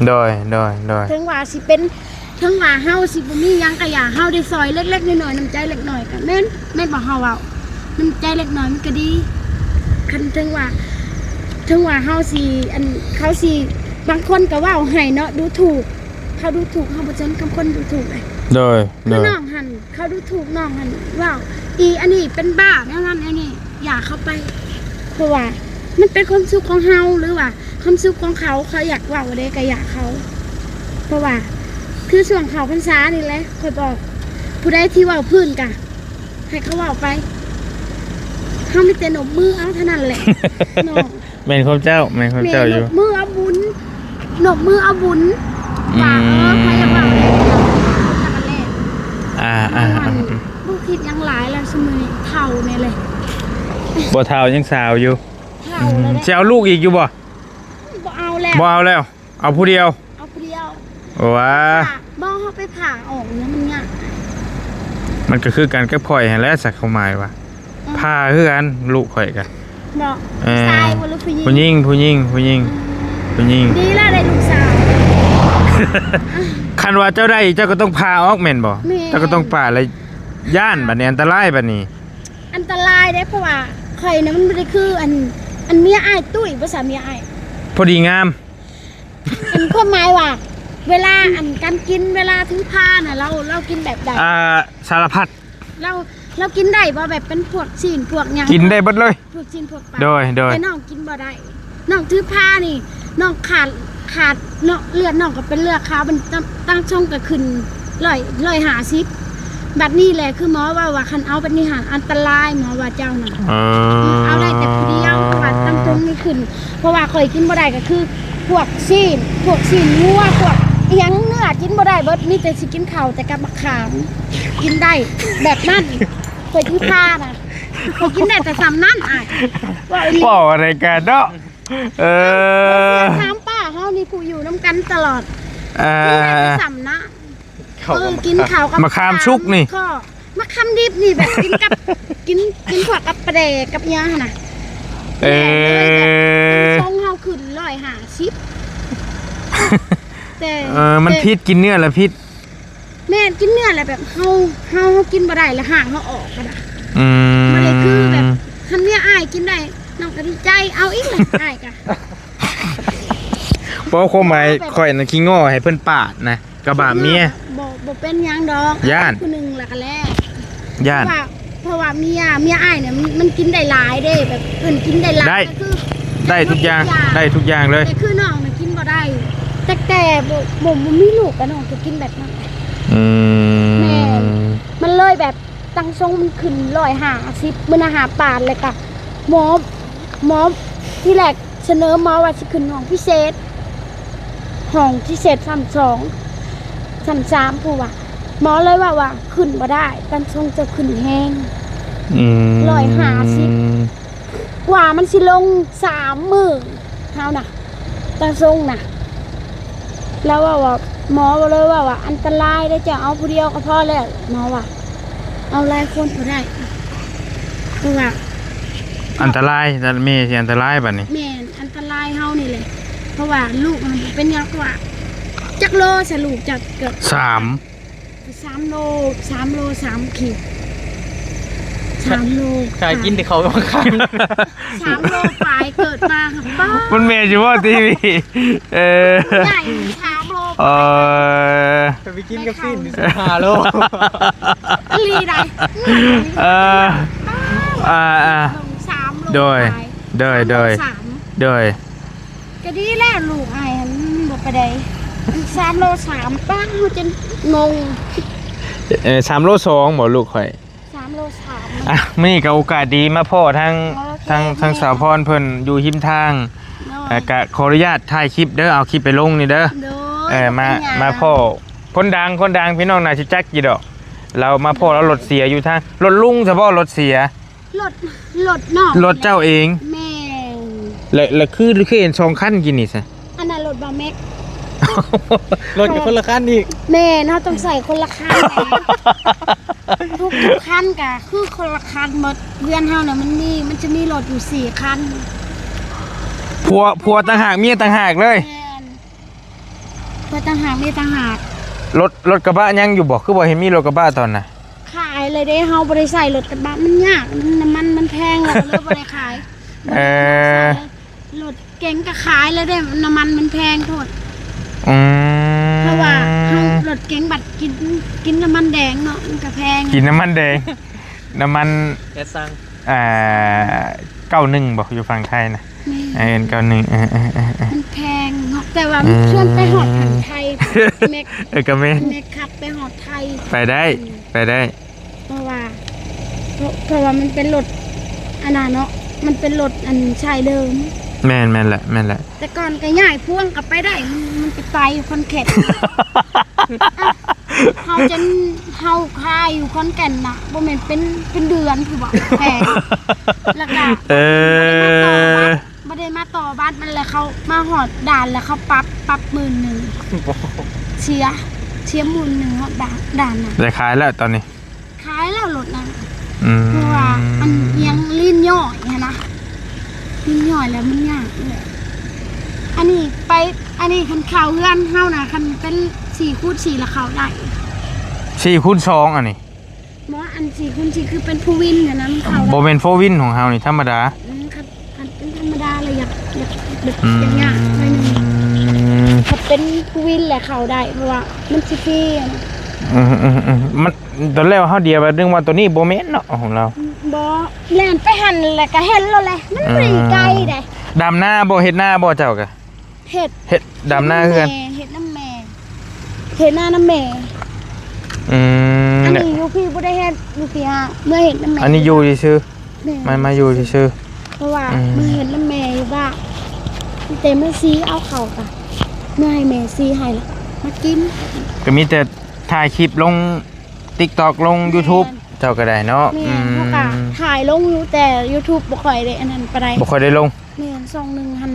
ໂດຍ ໂດຍ ໂດຍ ເຖິງວ່າຊິເປັນ ເຖິງວ່າເຮົາຊິບໍ່ມີຫຍັງກໍຢ່າ ເຮົາໄດ້ຊ່ອຍເລັກໆນ້ອຍໆ ນ້ຳໃຈເລັກນ້ອຍກໍແມ່ນ ແມ່ນບໍ່ເຮົາເວົ້າ? ນ້ຳໃຈເລັກນ້ອຍມັນກໍດີ ຄັນເຖິງວ່າ ເຖິງວ່າເຮົາຊິ ອັນ ເຂົາຊິ ບາງຄົນກໍເວົ້າໃຫ້ເນາະ ດູຖູກ ເຂົາດູຖູກ ເຮົາບໍ່ສົນຄຳຄົນດູຖູກເລີຍ ໂດຍ ຄື ໂດຍ ນ້ອງຫັ້ນ ເຂົາດູຖູກນ້ອງຫັ້ນ ເວົ້າ ອີອັນນີ້ເປັນບ້າ ແນວນັ້ນແນວນີ້ ຢ່າເຂົາໄປ ເພາະວ່າມັນເປັນຄວາມສຸກຂອງເຮົາ ຫຼືວ່າຄວາມສຸກຂອງເຂົາ ເຂົາຢາກເວົ້າໃດກໍຢ່າເຂົາ ເພາະວ່າຄືຊ່ວງເຂົ້າພັນສານີ້ແຫຼະ ຂ້ອຍບອກ ຜູ້ໃດທີ່ເວົ້າພື້ນກະໃຫ້ເຂົາເວົ້າໄປ ເຮົາມີແຕ່ນົບມືເອົາເທົ່ານັ້ນແຫຼະ ເນາະ. ແມ່ນຄວາມເຈົ້າ ແມ່ນຄວາມເຈົ້າຢູ່ ແມ່ນ ນົບມືເອົາບຸນ ນົບມືເອົາບຸນ ອືມ ວ່າ ເອີ ໃຜຢາກເວົ້າແລ້ວ ອ່າໆ ບໍ່ຄິດຫຍັງຫຼາຍແລ້ວ ຊຸມມື້ນີ້ເຖົ້າແນ່ເລີຍ ບໍ່ເຖົ້າ ຍັງສາວຢູ່ ເຖົ້າແລ້ວ ອືມ ແຫຼະ ຊິເອົາລູກອີກຢູ່ບໍ່? ບໍ່ເອົາແລ້ວ ບໍ່ເອົາແລ້ວ ເອົາຜູ້ດຽວ ເອົາຜູ້ດຽວ ໂອ້ ວ່າ ບໍ່ ເຮົາໄປຜ່າອອກແລ້ວມັນຍາກ ມັນກໍຄືກັນກັບຂ້ອຍຫັ້ນແຫຼະ ສັກຄວາມໝາຍວ່າ ອືມ ຜ່າຄືກັນ ລູກຂ້ອຍກໍ ເນາະ ເອີ ຜູ້ຊາຍບໍ່ ຫຼືຜູ້ຍິງ? ຜູ້ຍິງ ຜູ້ຍິງ ຜູ້ຍິງ ອືມ ຜູ້ຍິງ ດີແລ້ວໄດ້ລູກສາວ ຄັນວ່າເຈົ້າໄດ້ ເຈົ້າກໍຕ້ອງຜ່າອອກແມ່ນບໍ່? ແມ່ນ ເຈົ້າກໍຕ້ອງຜ່າ ແລ້ວຢ້ານບັດນີ້ ອັນຕະລາຍບັດນີ້ ອັນຕະລາຍເດ້ ເພາະວ່າຂ້ອຍນະມັນບໍ່ໄດ້ຄືອັນ ອັນເມຍອ້າຍຕຸ້ຍ ພາສາເມຍອ້າຍ ພໍດີງາມ ອັນຄວາມໝາຍວ່າ ເວລາອັນການກິນ ເວລາຖືພານະ ລາວ ລາວກິນແບບໃດ? ອ່າ ສາລະພັດ ລາວ ລາວກິນໄດ້ບໍ່? ແບບເປັນພວກຊີ້ນພວກຫຍັງ ກິນໄດ້ເບິດເລີຍ ພວກຊີ້ນພວກປາ ໂດຍ ໂດຍ ແຕ່ນ້ອງກິນບໍ່ໄດ້ ນ້ອງຖືພານີ້ ນ້ອງຂາດ ຂາດເນາະ ເລືອດນ້ອງກໍເປັນເລືອດຂາວ ມັນຕັ້ງ ຕັ້ງຊົງກໍຂຶ້ນຮ້ອຍ ຮ້ອຍຫ້າສິບ ບັດນີ້ແຫຼະ ຄືໝໍເວົ້າວ່າ ຄັນເອົາບັດນີ້ຫັ້ນອັນຕະລາຍ ໝໍວ່າເຈົ້ານັ້ນ ເອີ ເອົາໄດ້ແຕ່ຜູ້ດຽວ ເພາະວ່າຕັ້ງຊົງນີ້ຂຶ້ນ ເພາະວ່າຂ້ອຍກິນບໍ່ໄດ້ກໍຄືພວກຊີ້ນ ພວກຊີ້ນງົວ ພວກອີ່ຫຍັງເນື້ອກິນບໍ່ໄດ້ເບິດ ມີແຕ່ຊິກິນເຂົ້າແຕ່ກັບໝາກຂາມ ກິນໄດ້ແບບນັ້ນ ຂ້ອຍຖືພານະ ຂ້ອຍກິນໄດ້ແຕ່ສ່ຳນັ້ນ ອ້າຍ ເວົ້າອີ່ຫຼີ ເວົ້າອະໄລກັນເນາະ ເອີ ຖາມປ້າເຮົານີ້ ຜູ້ຢູ່ນຳກັນຕະຫຼອດ ເອີ ກິນໄດ້ແຕ່ສ່ຳນັ້ນ ເອີ ກິນເຂົ້າກັບ ໝາກຂາມສຸກນີ້ ໝາກຂາມດິບນີ້ ແບບກິນກັບ ກິນ ກິນພວກກັບປາແດກກັບຫຍັງຫັ້ນນະ ເອີ ແບບເລີຍແບບຊົງເຮົາຂຶ້ນຮ້ອຍຫ້າສິບ ແຕ່ ເອີ ມັນ ແຕ່ ຜິດ ກິນເນື້ອລະຜິດ ແມ່ນ ກິນເນື້ອແລ້ວແບບເຮົາ ເຮົາ ເຮົາກິນບໍ່ໄດ້ ແລ້ວຮ່າງເຮົາອອກກໍໄດ້ ອືມ ບໍ່ໄດ້ຄືແບບ ຄັນເມຍອ້າຍກິນໄດ້ ນ້ອງກໍດີໃຈ ເອົາອີກແຫຼະ ອ້າຍກໍ ບໍ່ ຄວາມໝາຍ ແບບ ຂ້ອຍນະຂີ້ງໍ້ໃຫ້ເພິ່ນປາດນະ ກະບາບເມຍ ບໍ່ ບໍ່ເປັນຫຍັງດອກ ຢ້ານ ຜູ້ໜຶ່ງລະກະແລ້ວ ຢ້ານ ເພາະວ່າ ເພາະວ່າເມຍ ເມຍອ້າຍນີ້ ມັນ ມັນກິນໄດ້ຫຼາຍເດ້ ແບບເພິ່ນກິນໄດ້ຫຼາຍ ໄດ້ ກໍຄື ໄດ້ທຸກຢ່າງ ໄດ້ທຸກຢ່າງ ໄດ້ທຸກຢ່າງເລີຍ ແຕ່ຄືນ້ອງນະກິນບໍ່ໄດ້ ແຕ່ ແຕ່ບໍ່ ບໍ່ ບໍ່ມີລູກກະນ້ອງກໍກິນແບບນັ້ນ ອືມ ແມ່ນ ມັນເລີຍແບບຕັ້ງຊົງມັນຂຶ້ນຮ້ອຍຫ້າສິບ ມື້ນະຫາປານ ແລ້ວກະໝໍ ໝໍທີ່ແລກສະເໜີໝໍວ່າຊິຂຶ້ນຫ້ອງພິເສດ ຫ້ອງພິເສດຊັ້ນສອງ ຊັ້ນສາມ ຜູ້ວ່າ ໝໍເລີຍເວົ້າວ່າຂຶ້ນບໍ່ໄດ້ ຕັ້ງຊົງເຈົ້າຂຶ້ນແຮງ ອືມ ຮ້ອຍຫ້າສິບ ກວ່າມັນຊິລົງສາມມື້ ເຮົານະ ຕາຊົງນະ ລາວເວົ້າວ່າ ໝໍເລີຍເວົ້າວ່າ ອັນຕະລາຍເດີ້ ເຈົ້າເອົາຜູ້ດຽວກໍພໍແລ້ວ ໝໍວ່າ ເອົາຫຼາຍຄົນບໍ່ໄດ້ ເພາະວ່າ ອັນຕະລາຍ ແມ່ຊິອັນຕະລາຍບັດນີ້ ແມ່ນ ອັນຕະລາຍເຮົານີ້ແຫຼະ ເພາະວ່າລູກມັນເປັນຫຍັງ ເພາະວ່າ ຈັກໂລຊະລູກ ຈັກ ເກືອບ ສາມ ສາມໂລ ສາມໂລສາມຂີດ ສາມໂລ ຂາຍກິນແຕ່ເຂົາມາຂາຍ ສາມໂລປາຍ ເກີດມາຫັ້ນ ປ້າ ມັນແມ່ນຢູ່ບໍ່ ທີວີ ເອີ ໃຫຍ່ສາມໂລ ເອີ ໄປກິນກັບຊີ້ນສິບຫ້າໂລ ອີ່ຫຼີໃດ ເອີ ອ່າໆ ສາມໂລ ໂດຍ ປາຍ ໂດຍ ສາມໂລ ໂດຍ ສາມ ໂດຍ ກະດີແລ້ວ ລູກອ້າຍຫັ້ນບໍ່ໄປໃດ ສາມໂລສາມ ປ້າ ເຮົາຈົນງົງ ເອີ ສາມໂລສອງບໍ່ລູກຂ້ອຍ ສາມໂລສາມ ອ່ະ ມື້ນີ້ກະໂອກາດດີມາພໍ້ທັງ ໂອເຄ ທັງ ທັງສາວພອນເພິ່ນຢູ່ຮິມທາງ ໂດຍ ແລ້ວກະຂໍອະນຸຍາດຖ່າຍຄລິບເດີ້ ເອົາຄລິບໄປລົງນີ້ເດີ້ ໂດຍ ເອີ ມາ ບໍ່ເປັນຫຍັງ ມາພໍ້ຄົນດັງ ຄົນດັງ ພີ່ນ້ອງໜ້າຊິຈັກຢູ່ດອກ ລາວມາພໍ້ລາວລົດເສຍຢູ່ທາງ ລົດລຸງຊະບໍ່ລົດເສຍ ລົດ ລົດນ້ອງ ລົດເຈົ້າເອງ ແມ່ນ ແລະ ແລະ ຄື ຄືເຫັນສອງຄັນກີ້ນີ້ຊະ ອັນນັ້ນລົດບ່າວແມັກ ລົດຢູ່ຄົນລະຄັນອີກ ແມ່ນ ເຮົາຕ້ອງໃສ່ຄົນລະຄັນ ທຸກ ທຸກຄັນກະຄືຄົນລະຄັນໝົດ ເຮືອນເຮົານະມັນມີ ມັນຈະມີລົດຢູ່ສີ່ຄັນ ຜົວ ຜົວຕ່າງຫາກ ເມຍຕ່າງຫາກເລີຍ ແມ່ນ ຜົວຕ່າງຫາກ ເມຍຕ່າງຫາກ ລົດ ລົດກະບະຍັງຢູ່ບໍ່ ຄືບໍ່ເຫັນມີລົດກະບະຕອນນະ ຂາຍເລີຍເດ້ ເຮົາບໍ່ໄດ້ໃຊ້ລົດກະບະ ມັນຍາກ ມັນ ນ້ຳມັນມັນແພງ ເຮົາກະເລີຍບໍ່ໄດ້ຂາຍ ເອີ ລົດເກັງກະຂາຍເລີຍເດ້ ນ້ຳມັນມັນແພງໂພດ ອືມ ເພາະວ່າເຮົາລົດເກັງບັດກິນ ກິນນ້ຳມັນແດງເນາະ ມັນກະແພງ ກິນນ້ຳມັນແດງ ນ້ຳມັນແອດຊັງ ອ່າ ເກົ້າໜຶ່ງບໍ່ ຢູ່ຝັ່ງໄທນະ ແມ່ນ ເອີ ເກົ້າໜຶ່ງ ເອີ ເອີ ເອີ ເອີ ມັນແພງເນາະ ແຕ່ວ່າມັນ ເອີ ຊວນໄປຮອດຝັ່ງໄທ ແມັກ ເອີ ກະແມ່ນ ແມັກຂັບໄປຮອດໄທ ໄປໄດ້ ອືມ ໄປໄດ້ ເພາະວ່າ ເພາະ ເພາະວ່າມັນເປັນລົດອັນນັ້ນເນາະ ມັນເປັນລົດອັນສາຍເດີມ ແມ່ນ ແມ່ນແຫຼະ ແມ່ນແຫຼະ ແຕ່ກ່ອນກະຍ້າຍພວງກະໄປໄດ້ ມັນ ມັນໄປໄກຢູ່ຂອນແກ່ນ ອ່ະ ເຮົາຈົນ ເຮົາຄາຢູ່ຂອນແກ່ນນະ ບໍ່ແມ່ນເປັນ ເປັນເດືອນພຸ້ນບໍ ແພງ ແລ້ວກະ ເອີ ບໍ່ໄດ້ມາຕໍ່ບັດ ບໍ່ໄດ້ມາຕໍ່ບັດມັນ ແລ້ວເຂົາມາຮອດດ່ານ ແລ້ວເຂົາປັບ ປັບໝື່ນໜຶ່ງ ເສຍ ເສຍໝື່ນໜຶ່ງຮອດດ່ານ ດ່ານນະ ໄດ້ຂາຍແລ້ວຕອນນີ້ ຂາຍແລ້ວລົດນັ້ນ ອືມ ເພາະວ່າອັນຫຍັງລີ້ນຍ່ອຍຫັ້ນນະ ລີ້ນຍ່ອຍແລ້ວມັນຍາກແຫຼະ ອັນນີ້ໄປ ອັນນີ້ຄັນເຂົ້າເຮືອນເຮົານະ ຄັນເປັນສີ່ຄູນສີ່ລະເຂົ້າໄດ້ ສີ່ຄູນສອງ ອັນນີ້ ບໍ່ ອັນສີ່ຄູນສີ່ຄືເປັນໂຟວີນຫັ້ນນະ ມັນເຂົ້າໄດ້ ບໍ່ແມ່ນໂຟວີນຂອງເຮົານີ້ ທຳມະດາ ອືມ ຄັນ ຄັນເປັນທຳມະດາລະຢາກ ຢາກ ແບບ ອືມ ຢາກຍາກໜ້ອຍໜຶ່ງ ອືມ ຄັນເປັນຜູ້ວິນແຫຼະເຂົ້າໄດ້ ເພາະວ່າມັນຊິຟຣີຫັ້ນນະ ອືມໆໆ ມັນ ຕອນແລກເຮົາດຽວວ່າ ນຶກວ່າໂຕນີ້ບໍ່ແມ່ນເນາະ ຂອງລາວ ບໍ່ ແລ່ນໄປຫັ້ນແຫຼະກະເຫັນໂລດແຫຼະ ມັນບໍ່ໄດ້ໄກໃດ ດຳນາບໍ່ ເຮັດນາບໍ່ເຈົ້າກະ ເຮັດ ເຮັດ ດຳນາເຮືອນ ເຮັດນຳແມ່ ເຮັດນານຳແມ່ ອືມ ອັນນີ້ຢູ່ພີ້ບໍ່ໄດ້ເຮັດ ຢູ່ພີ້ຫາ ເມືອເຮັດນຳແມ່ ອັນນີ້ຢູ່ຊື່ໆ ແມ່ນ ມາ ມາຢູ່ຊື່ໆ ເພາະວ່າ ອືມ ມາເຮັດນຳແມ່ຢູ່ບ້ານ ມີແຕ່ແມ່ຊີເອົາເຂົ້າກະ ເມືອໃຫ້ແມ່ຊີໃຫ້ລະມາກິນ ກະມີແຕ່ຖ່າຍຄລິບລົງຕິກຕອກ ລົງຢູທູບ ແມ່ນ ເຈົ້າກະໄດ້ເນາະ ແມ່ນ ອືມ ເຮົາກະຖ່າຍລົງຢູ່ ແຕ່ຢູທູບບໍ່ຄ່ອຍໄດ້ອັນນັ້ນປານໃດ ບໍ່ຄ່ອຍໄດ້ລົງ ແມ່ນ ຊ່ອງໜຶ່ງຫັ້ນ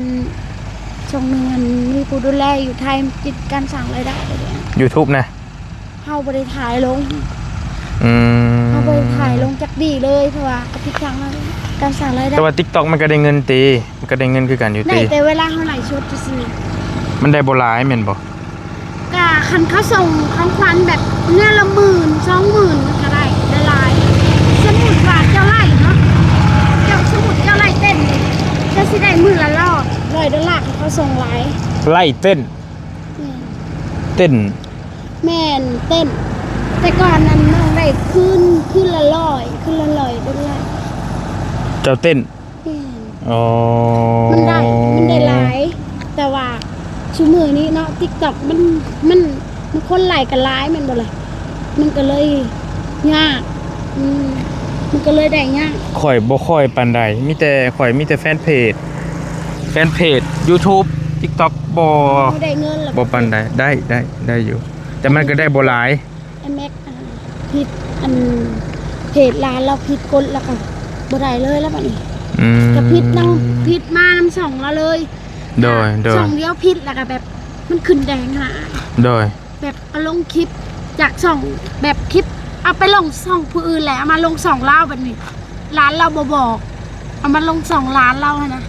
ຊ່ອງໜຶ່ງຫັ້ນມີຜູ້ດູແລຢູ່ໄທ ຕິດການສ້າງລາຍໄດ້ ຢູທູບນະ ເຮົາບໍ່ໄດ້ຖ່າຍລົງ ອືມ ເຮົາບໍ່ໄດ້ຖ່າຍລົງຈັກດີ້ເລີຍ ເພາະວ່າກະຕິດການ ການສ້າງລາຍໄດ້ ແຕ່ວ່າຕິກຕອກມັນກະໄດ້ເງິນຕິ ມັນກະໄດ້ເງິນຄືກັນຢູ່ຕິ ໄດ້ແຕ່ເວລາເຮົາໄລຟ໌ສົດຊື່ໆ ມັນໄດ້ບໍ່ຫຼາຍແມ່ນບໍ່? ກະຄັນເຂົາສົ່ງຂອງຂວັນແບບແນວລະໝື່ນ ສອງໝື່ນມັນກະໄດ້ ໄດ້ຫຼາຍ ສົມມຸດວ່າເຈົ້າໄລເນາະ ເຈົ້າ ສົມມຸດເຈົ້າໄລເຕັ້ນ ເຈົ້າຊິໄດ້ມື້ລະຮ້ອຍ ຮ້ອຍໂດລາ ເຂົາສົ່ງຫຼາຍ ໄລເຕັ້ນ ແມ່ນ ເຕັ້ນ ແມ່ນ ເຕັ້ນ ແຕ່ກ່ອນນັ້ນນ້ອງໄດ້ຄືນ ຄືນລະຮ້ອຍ ຄືນລະຮ້ອຍໂດລາ ເຈົ້າເຕັ້ນ ແມ່ນ ອໍ ມັນໄດ້ ມັນໄດ້ຫຼາຍ ແຕ່ວ່າຊຸມື້ນີ້ເນາະ ຕິກຕອກມັນ ມັນ ມັນຄົນໄລກະຫຼາຍແມ່ນບໍ່ລະ ມັນກະເລີຍ ຍາກ ອືມ ມັນກໍເລີຍໄດ້ຍາກ. ຂ້ອຍບໍ່ຄ່ອຍປານໃດ ມີແຕ່ ຂ້ອຍມີແຕ່ແຟນເພຈ ແຟນເພຈຢູທູບ ຕິກຕັອກ ບໍ່ ເຮົາໄດ້ເງິນແລ້ວ ບໍ່ປານໃດ ໄດ້ ໄດ້ ໄດ້ຢູ່ ແຕ່ມັນກໍໄດ້ບໍ່ຫຼາຍ. ໄອ້ແມັກ ອ່າ ຜິດ ອັນ ເພຈຫຼານລາວຜິດກົດ ແລ້ວກໍບໍ່ໄດ້ເລີຍແລ້ວບັດນີ້. ອືມ ກໍຜິດນຳ ຜິດມານຳຊ່ອງລາວເລີຍ. ໂດຍ ໂດຍ ຊ່ອງດຽວຜິດ ແລ້ວກໍແບບມັນຂຶ້ນແດງຫັ້ນນະ. ໂດຍ ແບບເອົາລົງຄລິບຈາກຊ່ອງ ແບບຄລິບເອົາໄປລົງຊ່ອງຜູ້ອື່ນ ແລ້ວເອົາມາລົງຊ່ອງລາວ ບັດນີ້ຫຼານລາວບໍ່ບອກ ເອົາມາລົງຊ່ອງຫຼານລາວຫັ້ນນະ.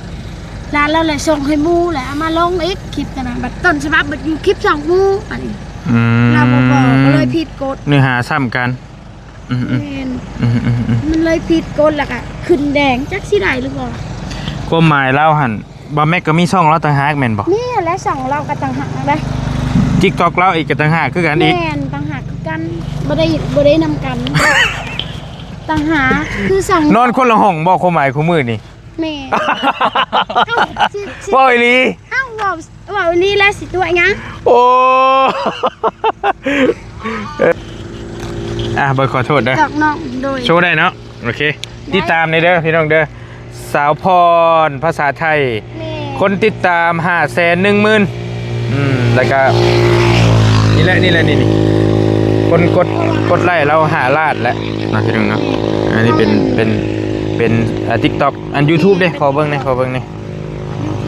ຫຼານລາວແຫຼະສົ່ງໃຫ້ໝູ່ ແລ້ວເອົາມາລົງອີກຄລິບຫັ້ນນະ. ບັດຕົ້ນສະບັບບັດຢູ່ຄລິບຊ່ອງໝູ່ ອັນນີ້ ອືມ ລາວບໍ່ບອກ ກໍເລີຍຜິດກົດ ເນື້ອຫາຊ້ຳກັນ. ອືມໆ ແມ່ນ ອືມໆໆ ມັນເລີຍຜິດກົດ ແລ້ວກໍຂຶ້ນແດງ ຈັກຊິໄດ້ຫຼືບໍ່. ຄວາມໝາຍລາວຫັ້ນ ບ່າວແມັກກໍມີຊ່ອງລາວຕ່າງຫາກແມ່ນບໍ່? ມີຫັ້ນແຫຼະ ຊ່ອງລາວກໍຕ່າງຫາກເດ້. ຕິກຕັອກລາວອີກກໍຕ່າງຫາກຄືກັນອີກ. ແມ່ນ ຕ່າງຫາກຄືກັນ ບໍ່ໄດ້ ບໍ່ໄດ້ນຳກັນ ຕ່າງຫາກ ຄືຊ່ອງ ນອນຄົນລະຫ້ອງບໍ່ ຄວາມໝາຍຄູ່ມື້ນີ້? ແມ່ນ ເອົ້າ ຊິ ຊິ ເວົ້າອີ່ຫຼີ ເອົ້າ ເວົ້າ ເວົ້າອີ່ຫຼີແລ້ວຊິຕົວະຫຍັງ? ໂອ້ ອ່ະ ເບິ່ງ ຂໍໂທດເດີ ດອກນ້ອງ ໂດຍ ໂຊໄດ້ເນາະ. ໂອເຄ ໄດ້ ຕິດຕາມແດ່ເດີພີ່ນ້ອງເດີ ສາວພອນພາສາໄທ. ແມ່ນ ຄົນຕິດຕາມຫ້າແສນໜຶ່ງໝື່ນ ອືມ ແລ້ວກະ ນີ້ແຫຼະ ນີ້ແຫຼະ ນີ້ ນີ້ ຄົນກົດ ກົດໄລຄ໌ລາວຫ້າລ້ານແລ້ວເນາະ ພີ່ນ້ອງເນາະ. ແມ່ນ ອັນນີ້ເປັນ ເປັນ ເປັນ ອ່າ ຕິກຕັອກ ອັນຢູທູບເດ້ ຂໍເບິ່ງແດ່ ຂໍເບິ່ງແດ່.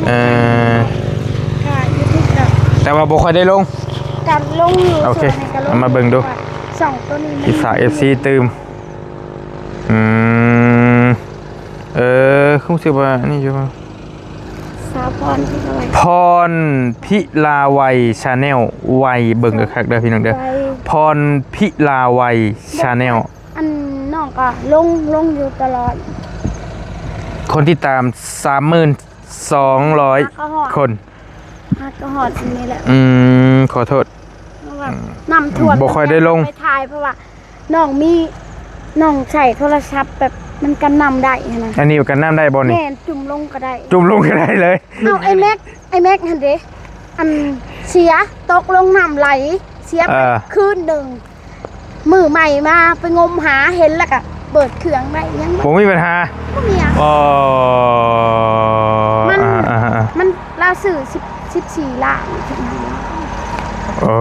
ເອີ ກະຢູທູບກະ ແຕ່ວ່າບໍ່ຄ່ອຍໄດ້ລົງ ກະລົງຢູ່. ໂອເຄ ສ່ວນໃຫຍ່ກະລົງ ເອົາມາເບິ່ງດູ ຊ່ອງໂຕນີ້ ຊິຝາກເອັຟຊີຕື່ມ. ອືມ ເອີ ຮູ້ສຶກວ່າອັນນີ້ຢູ່ ສາວພອນພິລາໄວ ພອນພິລາໄວ Channel ໄວ ເບິ່ງຄັກໆເດີພີ່ນ້ອງເດີ ໄວ ພອນພິລາໄວ Channel. ອັນນ້ອງກໍລົງ ລົງຢູ່ຕະຫຼອດ ຄົນຕິດຕາມສາມໝື່ນສອງຮ້ອຍ ຫາກໍຮອດ ຄົນ ຫາກໍຮອດສ່ຳນີ້ແຫຼະ. ອືມ ຂໍໂທດ ເພາະວ່າ ອືມ ນ້ຳຖ້ວມ ບໍ່ຄ່ອຍໄດ້ລົງ ໄປຖ່າຍ ເພາະວ່ານ້ອງມີ ນ້ອງໃຊ້ໂທລະສັບແບບມັນກັນນ້ຳໄດ້ຫັ້ນນະ. ອັນນີ້ກັນນ້ຳໄດ້ບໍ່ນີ້? ແມ່ນ ຈຸ່ມລົງກໍໄດ້ ຈຸ່ມລົງກໍໄດ້ເລີຍ. ເອົາ ໄອ້ແມັກ ໄອ້ແມັກຫັ້ນເດ້ ອັນເສຍ ຕົກລົງນ້ຳໄຫຼ ເສຍໄປ ເອີ ຄືນໜຶ່ງ. ມື້ໃໝ່ມາໄປງົມຫາເຫັນ ແລ້ວກະເປີດເຄື່ອງໄດ້ ຍັງບໍ່ ບໍ່ມີບັນຫາ ບໍ່ມີຫຍັງ. ອໍ ມັນ ອ່າໆໆ ມັນລາວຊື້ສິບ ສິບສີ່ລ້ານ. ໂອ້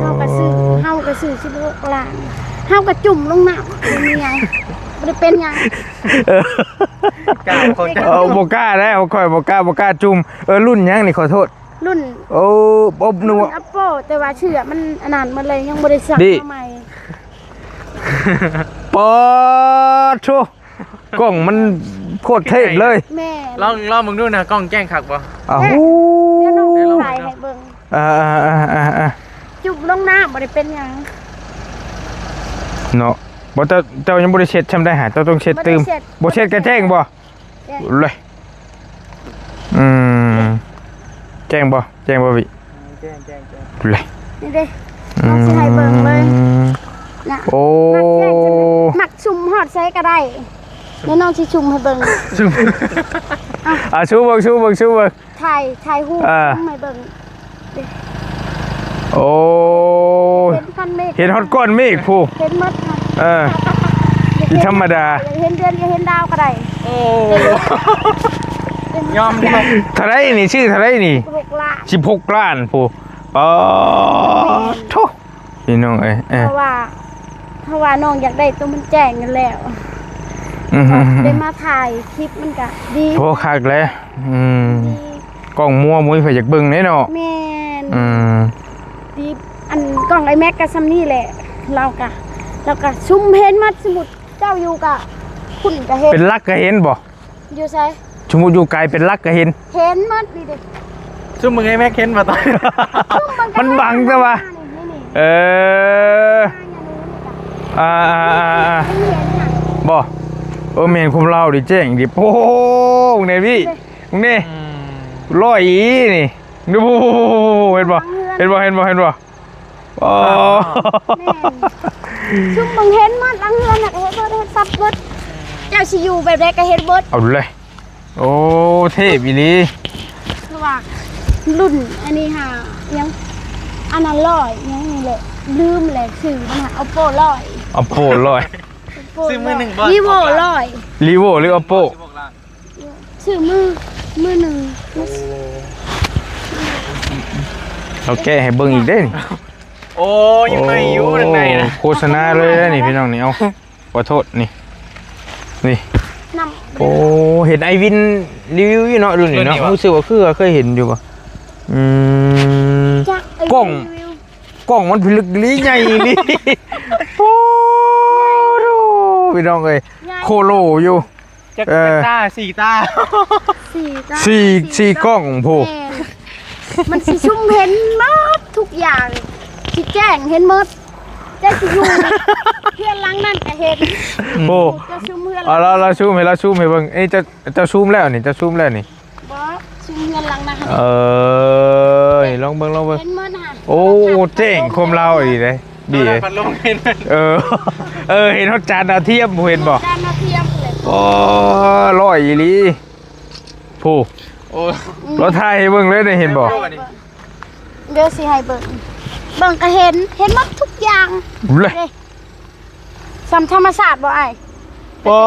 ເຮົາກະຊື້ ເຮົາກະຊື້ສິບຫົກລ້ານ ເຮົາກະຈຸ່ມລົງນ້ຳ ບໍ່ມີຫຍັງ ບໍ່ໄດ້ເປັນຫຍັງ. ເອີ ກ້າຄົນ ເອີ ບໍ່ກ້າແລ້ວ ຂ້ອຍບໍ່ກ້າ ບໍ່ກ້າຈຸ່ມ. ເອີ ລຸ້ນຫຍັງນີ້ ຂໍໂທດ? ລຸ້ນ ໂອ້ ບໍ່ ນຶກວ່າ ລຸ້ນ Oppo ແຕ່ວ່າເຊື່ອມັນອັນນັ້ນໝົດເລີຍ ຍັງບໍ່ໄດ້ສັ່ງມາໃໝ່. ປາດໂທ້ ກ້ອງມັນໂຄດເທບເລີຍ. ແມ່ນ ລອງ ລອງເບິ່ງດູນະ ກ້ອງແຈ້ງຄັກບໍ່? ອ້າວ ດຽວ ດຽວນ້ອງຊິຖ່າຍໃຫ້ເບິ່ງ. ອ່າໆໆໆ ຈຸ່ມລົງນ້ຳບໍ່ໄດ້ເປັນຫຍັງເນາະ. ບໍ່ ເຈົ້າ ເຈົ້າຍັງບໍ່ໄດ້ເຊັດຊ່ຳໃດຫາ ເຈົ້າຕ້ອງເຊັດຕື່ມ. ບໍ່ໄດ້ເຊັດ ບໍ່ເຊັດກະແຈ້ງບໍ່? ເລີຍ ອືມ ແຈ້ງບໍ່ ແຈ້ງບໍ່ວິ? ແຈ້ງ ແຈ້ງ ແຈ້ງ ເລີຍ ນີ້ເດ້ ອືມ ນ້ອງຊິໃຫ້ເບິ່ງເລີຍນະ. ໂອ້ ມັກແຈ້ງ ມັກຊຸ່ມຮອດໃສກະໄດ້. ດຽວນ້ອງຊິຊຸ່ມໃຫ້ເບິ່ງ ຊຸ່ມ ອ່ະ ອ່າ ຊູເບິ່ງ ຊູເບິ່ງ ຊູເບິ່ງ. ຖ່າຍ ຖ່າຍຮູບ ອ່າ ໃຫ້ເບິ່ງ. ໂອ້ ເຫັນກ້ອນເມກ ເຫັນຮອດກ້ອນເມກພຸ້ນ ເຫັນໝົດ. ເອີ ບໍ່ທຳມະດາ ຢາກເຫັນເດືອນ ຢາກເຫັນດາວກໍໄດ້. ໂອ້ ຍອມ ເທົ່າໃດນີ້? ຊື້ເທົ່າໃດນີ້? ສິບຫົກລ້ານ ສິບຫົກລ້ານພຸ້ນ. ປາດໂທ້ ພີ່ນ້ອງເອີຍ ເອີ ເພາະວ່າ ເພາະວ່ານ້ອງຢາກໄດ້ໂຕມັນແຈ້ງນັ້ນແຫຼະ. ອືມ ໄດ້ມາຖ່າຍຄລິບມັນກະດີ. ໂອ້ ຄັກແຫຼະ ອືມ ດີ ກ້ອງມົວບໍ່ມີໃຜຢາກເບິ່ງເດ້ເນາະ. ແມ່ນ ອືມ ດີ ອັນກ້ອງໄອ້ແມັກກະຊ່ຳນີ້ແຫຼະ. ລາວກະ ລາວກະຊຸ່ມເຫັນໝົດ ສົມມຸດເຈົ້າຢູ່ກະພຸ້ນກະເຫັນ ເປັນຫຼັກກະເຫັນບໍ່? ຢູ່ໃສ? ສົມມຸດຢູ່ໄກເປັນຫຼັກກະເຫັນ ເຫັນໝົດນີ້ເດ້. ຊຸ່ມເບິ່ງໄອ້ແມັກເຫັນບໍ່ຕອນ ຊຸ່ມເບິ່ງ ມັນບັງແຕ່ວ່າ ນີ້ ນີ້ ເອີ ອ່າໆໆໆ ບໍ່ ເອີ ແມ່ນຄວາມລາວດີແຈ້ງດີ. ໂອ້ໂຫ ເບິ່ງແດ່ພີ່ ເດ້ ເບິ່ງນີ້ ອືມ ຮ້ອຍອີ່ນີ້ ດູ ເຫັນບໍ່ ເຫັນບໍ່ ເຫັນບໍ່ ເຫັນບໍ່? ອໍ ແມ່ນ ຊຸ່ມເບິ່ງເຫັນໝົດ ຫຼັງເຮືອນນະກະເຫັນເບິດ ເຫັນຊັດເບິດ. ເຈົ້າຊິຢູ່ແບບໃດກະເຫັນເບິດ. ເອົາເລີຍ ໂອ້ ເທ່ອີ່ຫຼີ. ເພາະວ່າລຸ້ນອັນນີ້ຫາ ຫຍັງ ອານາລອຍ ຫຍັງນີ້ແຫຼະ ລືມແຫຼະຊື່ມັນຫາ ໂອໂປຮ້ອຍ. Oppo ຮ້ອຍ ຊື້ມືໜຶ່ງບໍ່ Vivo ຮ້ອຍ Vivo ຫຼື Oppo ຊື້ມື ມືໜຶ່ງ ເຮົາແກະໃຫ້ເບິ່ງອີກເດ້ນີ້. ໂອ້ ຍັງໃໝ່ຢູ່ ໂອ້ ທາງໃນນະ ໂຄສະນາເລີຍເດ້ນີ້ພີ່ນ້ອງນີ້. ເອົາ ຂໍໂທດນີ້ ນີ້ ນຳ ໂອ້ ເຫັນອ້າຍວິນຣີວິວຢູ່ເນາະ ລຸ້ນນີ້ເນາະ ລຸ້ນນີ້ຫວາ ຮູ້ສຶກວ່າຄືວ່າເຄີຍເຫັນຢູ່ບໍ່? ອືມ ຈັກ ອ້າຍວິນ ກ້ອງ ຣີວິວ ກ້ອງມັນພິລຶກອີ່ຫຼີ ໃຫຍ່ອີ່ຫຼີ ໂອ້ໂຫ ພີ່ນ້ອງເອີຍ ໃຫຍ່ ໂຄໂລຢູ່. ຈັກ ເອີ ຈັກຕາ ສີ່ຕາ ສີ່ຕາ ສີ່ ສີ່ກ້ອງ ສີ່ກ້ອງພຸ້ນ ແມ່ນ ມັນຊິຊຸມເຫັນໝົດທຸກຢ່າງ ຊິແຈ້ງເຫັນໝົດ ເຈົ້າຊິຢູ່ເຮືອນຫຼັງນັ້ນກະເຫັນ ໂອ້ ເຈົ້າຊຸມເຮືອນ ເອົາ ລາວ ລາວຊູມໃຫ້ ລາວຊູມໃຫ້ເບິ່ງ ເອີ ເຈົ້າ ເຈົ້າຊູມແລ້ວນີ້ ເຈົ້າຊູມແລ້ວນີ້ ບໍ່ ຊຸມເຮືອນຫຼັງນັ້ນ ເອີ ລອງເບິ່ງ ລອງເບິ່ງ ເຫັນໝົດຫັ້ນ ໂອ້ ແຈ້ງຄວາມລາວອີ່ຫຼີເດ້. ບີ ເອົາພັດລົມເຫັນ ເອີ ເອີ ເຫັນຮອດຈານດາວທຽມ ເຫັນບໍ່ ຈານດາວທຽມເລີຍ ໂອ້ ຮ້ອຍອີ່ຫຼີ ຜູ້ ໂອ້ ລາວຖ່າຍໃຫ້ເບິ່ງເລີຍໄດ້ ເຫັນບໍ່ ດຽວຊິໃຫ້ເບິ່ງ ເບິ່ງກະເຫັນ ເຫັນໝົດທຸກຢ່າງເດ້ ສ່ຳທຳມະຊາດບໍ່ອ້າຍ ບໍ່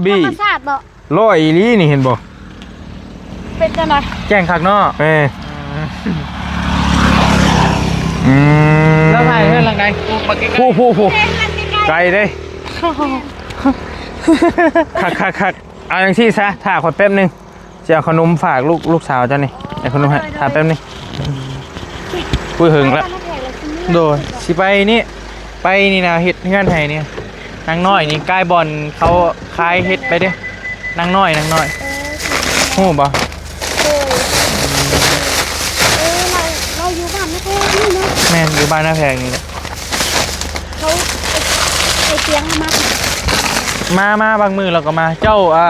ບີ ທຳມະຊາດບໍ່? ຮ້ອຍອີ່ຫຼີນີ້ ເຫັນບໍ່ ເປັນຈັ່ງໃດ ແຈ້ງຄັກເນາະ ເອີ ອືມ ລາວຖ່າຍເຮືອນຫຼັງໃດ ຜູ້ ຜູ້ ຜູ້ ໄກເດ້ ຄັກໆໆ ເອົາຈັ່ງຊີ້ຊະ ຖ້າຂ້ອຍແປັບໜຶ່ງ ຊິເອົາຂະໜົມຝາກລູກ ລູກສາວເຈົ້ານີ້ ເອົາຂະໜົມໃຫ້ ຖ້າແປັບໜຶ່ງ ຄຸຍເຫິງລະ ໂດຍ ຊິໄປນີ້ ໄປນີ້ນະ ເຮັດເຮືອນໃຫ້ນີ້ ນາງນ້ອຍນີ້ ກາຍບ່ອນເຂົາຂາຍເຫັດໄປເດ້ ນາງນ້ອຍ ນາງນ້ອຍ ເອີ ຮູ້ບໍ່? ໂດຍ ເອີ ລາວ ລາວຢູ່ບ້ານນາແພງນີ້ເນາະ ແມ່ນ ຢູ່ບ້ານນາແພງນີ້ແຫຼະ ເຂົາ ໄອ້ ໄອ້ຕຽງມາ ມາ ມາບາງມື້ລາວກໍມາ ເຈົ້າ ອ່າ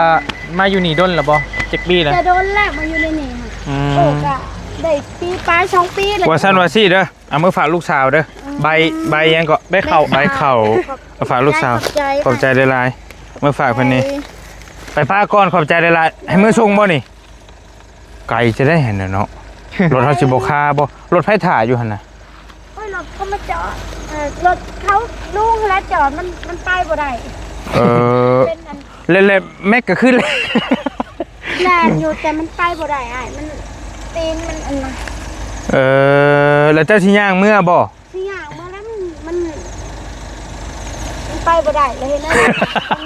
ມາຢູ່ນີ້ດົນແລ້ວບໍ່? ຈັກປີແລ້ວ? ຈະດົນແລ້ວມາຢູ່ໃນນີ້ ອືມ ໂອ້ ກະໄດ້ປີປາຍ ສອງປີແລ້ວ ວ່າຊັ້ນວ່າຊີ້ເດີ ເອົາມາຝາກລູກສາວເດີ ອືມ ໃບ ໃບຫຍັງເກາະ ໃບເຂົ້າ ໃບເຂົ້າ ໃບເຂົ້າ ເອົາຝາກລູກສາວ ຂອບໃຈ ຂອບໃຈ ຂອບໃຈຫຼາຍໆ ມາຝາກເພິ່ນນີ້ ໄປ ໄປ ພາກ່ອນ ຂອບໃຈຫຼາຍໆ ໃຫ້ເມືອສົ່ງບໍ່ນີ້? ໄກຈະໄດ້ຫັ້ນນະເນາະ ລົດເຮົາຊິບໍ່ຄາບໍ່? ລົດໃຜຖ້າຢູ່ຫັ້ນນະ? ໂອ້ຍ ລົດເຂົາມາຈອດ ເອີ ລົດເຂົາລຸງຫັ້ນລະຈອດ ມັນ ມັນໄປບໍ່ໄດ້ ເອີ ເປັນອັນ ແລະ ແລະ ແມັກກໍຄືແລ່ນ ແລ່ນຢູ່ ແຕ່ມັນໄປບໍ່ໄດ້ອ້າຍ ມັນ ຕີນມັນອັນນັ້ນ ເອີ ແລ້ວເຈົ້າຊິຍ່າງເມືອບໍ່? ຊິຍ່າງເມືອແລ້ວ ມັນ ມັນ ມັນໄປບໍ່ໄດ້ ແລ້ວເຮັດແນວໃດ?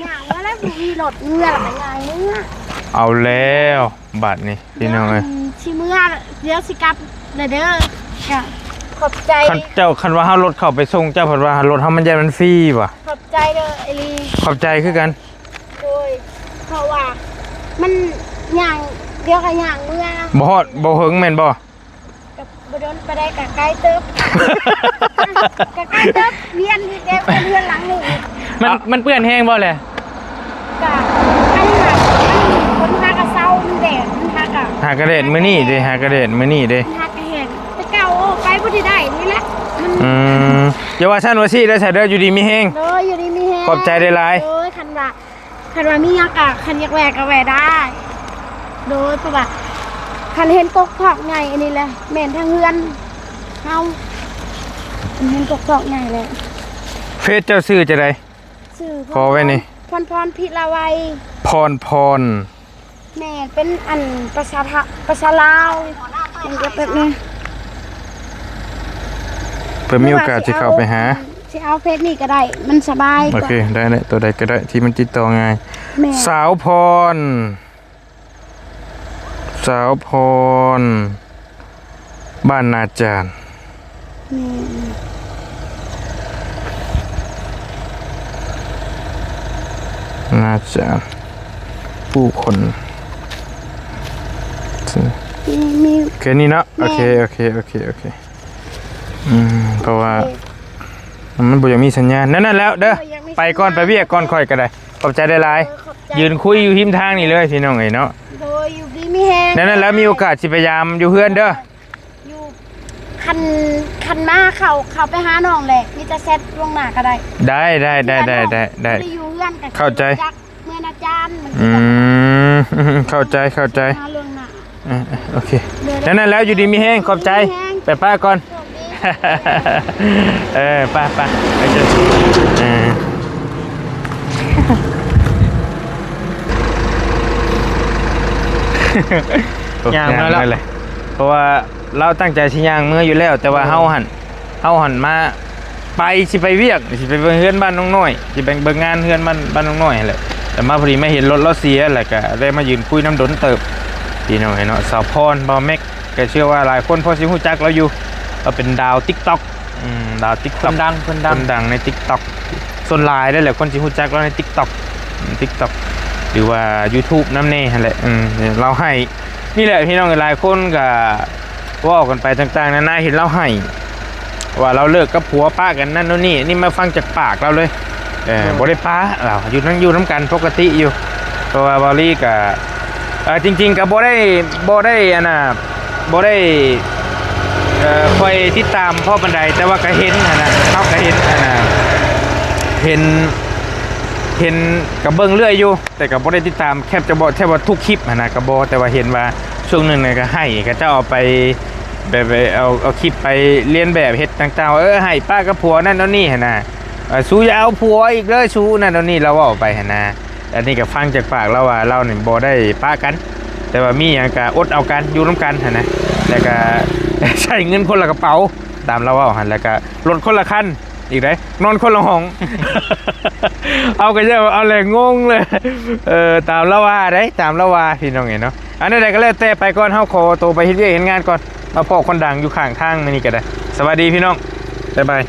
ຍ່າງເມືອແລ້ວ ບໍ່ມີລົດເມືອ ແລ້ວກໍຍ່າງເມືອ ເອົາແລ້ວ ບາດນີ້ພີ່ນ້ອງເອີຍ ຊິເມືອ ດຽວຊິກັບແລ້ວເດີ ກະຂອບໃຈ ຄັນເຈົ້າ ຄັນວ່າເຮົາລົດເຂົ້າໄປສົ່ງ ເຈົ້າພັດວ່າລົດເຮົາມັນຢ້ານມັນຟຣີຫວາ? ຂອບໃຈເດີ ອີ່ຫຼີ ຂອບໃຈຄືກັນ ໂດຍ ເພາະວ່າມັນຍ່າງ ດຽວກໍຍ່າງເມືອ ບໍ່ຮອດ ບໍ່ເຫິງແມ່ນບໍ່? ກໍບໍ່ດົນປານໃດ ກໍໄກເຕີບ ກໍໄກເຕີບ ວຽນອີກແລ້ວ ວຽນເຮືອນຫຼັງນີ້ອີກ ມັນ ມັນເປື້ອນແຮງບໍ່ແຫຼະ? ກະອັນນີ້ນະ ມັນ ມັນຫາກະເຊົາ ມັນແດດ ມັນຫາກະ ຫາກະແດດມື້ນີ້ເດ້ ຫາກະແດດມື້ນີ້ເດ້ ມັນຫາກະແຫ້ງ ແຕ່ເກົ່າ ໂອ້ ໄປບໍ່ໄດ້ ນີ້ແຫຼະ ອືມ ຢ່າວ່າຊັ້ນວ່າຊີ້ເດີ ສາວເດີ ຢູ່ດີມີແຮງ ໂດຍ ຢູ່ດີມີແຮງ ຂອບໃຈຫຼາຍໆ ໂດຍ ຄັນວ່າ ຄັນວ່າມີຫຍັງກະ ຄັນຢາກແວ່ກະແວ່ໄດ້ ໂດຍ ເພາະວ່າຄັນເຫັນກົກຄອກໃຫຍ່ອັນນີ້ແຫຼະ ແມ່ນທາງເຮືອນເຮົາ ເຫັນກົກຄອກໃຫຍ່ແຫຼະ ເຟສເຈົ້າຊື່ຈັ່ງໃດ? ຊື່ ຂໍໄວ້ນີ້ ພອນພອນ ພິລາໄວ ພອນພອນ ແມ່ນ ເປັນອັນພາສາ ພາສາລາວ ມັນຈະແປັບໜຶ່ງ ເພື່ອມີໂອກາດຊິເຂົ້າໄປຫາ ຊິເອົາເຟສນີ້ກໍໄດ້ ມັນສະບາຍກວ່າ ໂອເຄ ໄດ້ແຫຼະ ໂຕໃດກໍໄດ້ທີ່ມັນຕິດຕໍ່ງ່າຍ ແມ່ນ ສາວພອນ ສາວພອນ ບ້ານນາຈານ ແມ່ນ ນາຈານ ຜູ້ຄົນ ມີ ມີ ແຄ່ນີ້ເນາະ ແມ່ນ ໂອເຄ ໂອເຄ ໂອເຄ ໂອເຄ ອືມ ເພາະວ່າ ໂອເຄ ມັນບໍ່ຢາກມີສັນຍານ ນັ້ນ ນັ້ນແຫຼະເດີ ໂດຍ ຢາກມີ ໄປກ່ອນ ສັນຍານ ໄປວຽກກ່ອນ ຂ້ອຍກໍໄດ້ ຂອບໃຈຫຼາຍໆ ໂດຍ ຂອບໃຈ ຢືນຄຸຍຢູ່ຮິມທາງນີ້ເລີຍ ພີ່ນ້ອງເອີຍເນາະ ໂດຍ ຢູ່ດີມີແຮງ ແລ້ວນັ້ນແຫຼະ ມີໂອກາດຊິພະຍາຍາມຢູ່ເຮືອນເດີ ຢູ່ ຄັນ ຄັນມາເຂົ້າ ເຂົ້າໄປຫານ້ອງແຫຼະ ມີແຕ່ແຊັດລ່ວງໜ້າກໍໄດ້ ໄດ້ ໄດ້ ໄດ້ ໄດ້ ໄດ້ ໄດ້ ຢູ່ເຮືອນກໍ ເຂົ້າໃຈ ເມືອນອາຈານ ອືມ ເຂົ້າໃຈ ເຂົ້າໃຈ ມາລ່ວງໜ້າ ເອີ ໂອເຄ ໂດຍ ແລ້ວນັ້ນແຫຼະ ຢູ່ດີມີແຮງ ຂອບໃຈ ຢູ່ດີມີແຮງ ໄປປ້າກ່ອນ ໂຊກດີ ເອີ ໄປໆ ໄປເຈີ ເອີ ຍ່າງມາແລ້ວ ເພາະວ່າລາວຕັ້ງໃຈຊິຍ່າງເມືອຢູ່ແລ້ວ ແຕ່ວ່າເຮົາຫັ້ນ ເຮົາຫັ້ນມາ ໄປ ຊິໄປວຽກ ຊິໄປເບິ່ງເຮືອນບ້ານນ້ອງນ້ອຍ ຊິໄປເບິ່ງງານເຮືອນບ້ານ ບ້ານນ້ອງນ້ອຍຫັ້ນແຫຼະ ແລ້ວມາພໍດີມາເຫັນລົດລາວເສຍ ແລ້ວກະໄດ້ມາຢືນຄຸຍນຳດົນເຕີບ ພີ່ນ້ອງເອີຍເນາະ. ສາວພອນ ບ່າວແມັກ ກະເຊື່ອວ່າຫຼາຍຄົນພໍຊິຮູ້ຈັກລາວຢູ່ ລາວເປັນດາວຕິກຕັອກ ອືມ ດາວຕິກຕັອກ ຄົນດັງ ຄົນດັງ ຄົນດັງໃນຕິກຕັອກ ສ່ວນຫຼາຍເດ້ແຫຼະ ຄົນຊິຮູ້ຈັກລາວໃນຕິກຕັອກ ອືມ ຕິກຕັອກ ຫຼືວ່າຢູທູບນຳແດ່ຫັ້ນແຫຼະ ອືມ ລາວໃຫ້ ນີ້ແຫຼະ ພີ່ນ້ອງ ຫຼາຍຄົນກະເວົ້າກັນໄປຕ່າງໆນານາ ເຫັນລາວໃຫ້ ວ່າລາວເລີກກັບຜົວ ປະກັນນັ້ນໂນ່ນນີ້ ນີ້ມາຟັງຈາກປາກລາວເລີຍ ເອີ ບໍ່ໄດ້ປະ ລາວຢູ່ນຳ ຢູ່ນຳກັນປົກກະຕິຢູ່ ເພາະວ່າເບົາລີກະ ເອີ ຈິງໆກະບໍ່ໄດ້ ບໍ່ໄດ້ອັນນ່າ ບໍ່ໄດ້ ເອີ ຄ່ອຍຕິດຕາມພໍປານໃດ ແຕ່ວ່າກະເຫັນຫັ້ນນະ ເຮົາກະເຫັນຫັ້ນນະ ເຫັນ ເຫັນ ກະເບິ່ງເລື້ອຍຢູ່ ແຕ່ກະບໍ່ໄດ້ຕິດຕາມແທບຈະບໍ່ ແທບວ່າທຸກຄລິບຫັ້ນນະ ກະບໍ່ ແຕ່ວ່າເຫັນວ່າຊ່ວງໜຶ່ງນະກະໃຫ້ເຂົາເຈົ້າເອົາໄປ ແບບ ແບບເອົາ ເອົາຄລິບໄປລຽນແບບເຮັດຕ່າງໆ ເອີ ໃຫ້ປະກັບຜົວນັ້ນໂນ່ນນີ້ຫັ້ນນະ ເອີ ສູຢ່າເອົາຜົວອີກເດີ ສູນັ້ນໂນ່ນນີ້ ລາວເວົ້າໄປຫັ້ນນະ. ອັນນີ້ກະຟັງຈາກປາກລາວວ່າລາວນີ້ບໍ່ໄດ້ປະກັນ ແຕ່ວ່າມີຫຍັງກະອົດເອົາກັນ ຢູ່ນຳກັນຫັ້ນນະ ແລ້ວກະໃຊ້ເງິນຄົນລະກະເປົາ ຕາມລາວເວົ້າຫັ້ນ ແລ້ວກະລົດຄົນລະຄັນ ອີກໃດ໋ ນອນຄົນລະຫ້ອງ ເອົາກະຢ່າເອົາແຫຼະ ງົງເລີຍ ເອີ ຕາມລາວວ່າໃດ໋ ຕາມລາວວ່າ ພີ່ນ້ອງເອີຍເນາະ. ອັນໃດໆກະແລ້ວແຕ່ ໄປກ່ອນ ເຮົາຂໍໂຕໄປເຮັດວຽກເຮັດງານກ່ອນ ມາພໍ້ຄົນດັງຢູ່ຂ້າງທາງມື້ນີ້ກະໄດ້ ສະບາຍດີພີ່ນ້ອງ ບາຍບາຍ.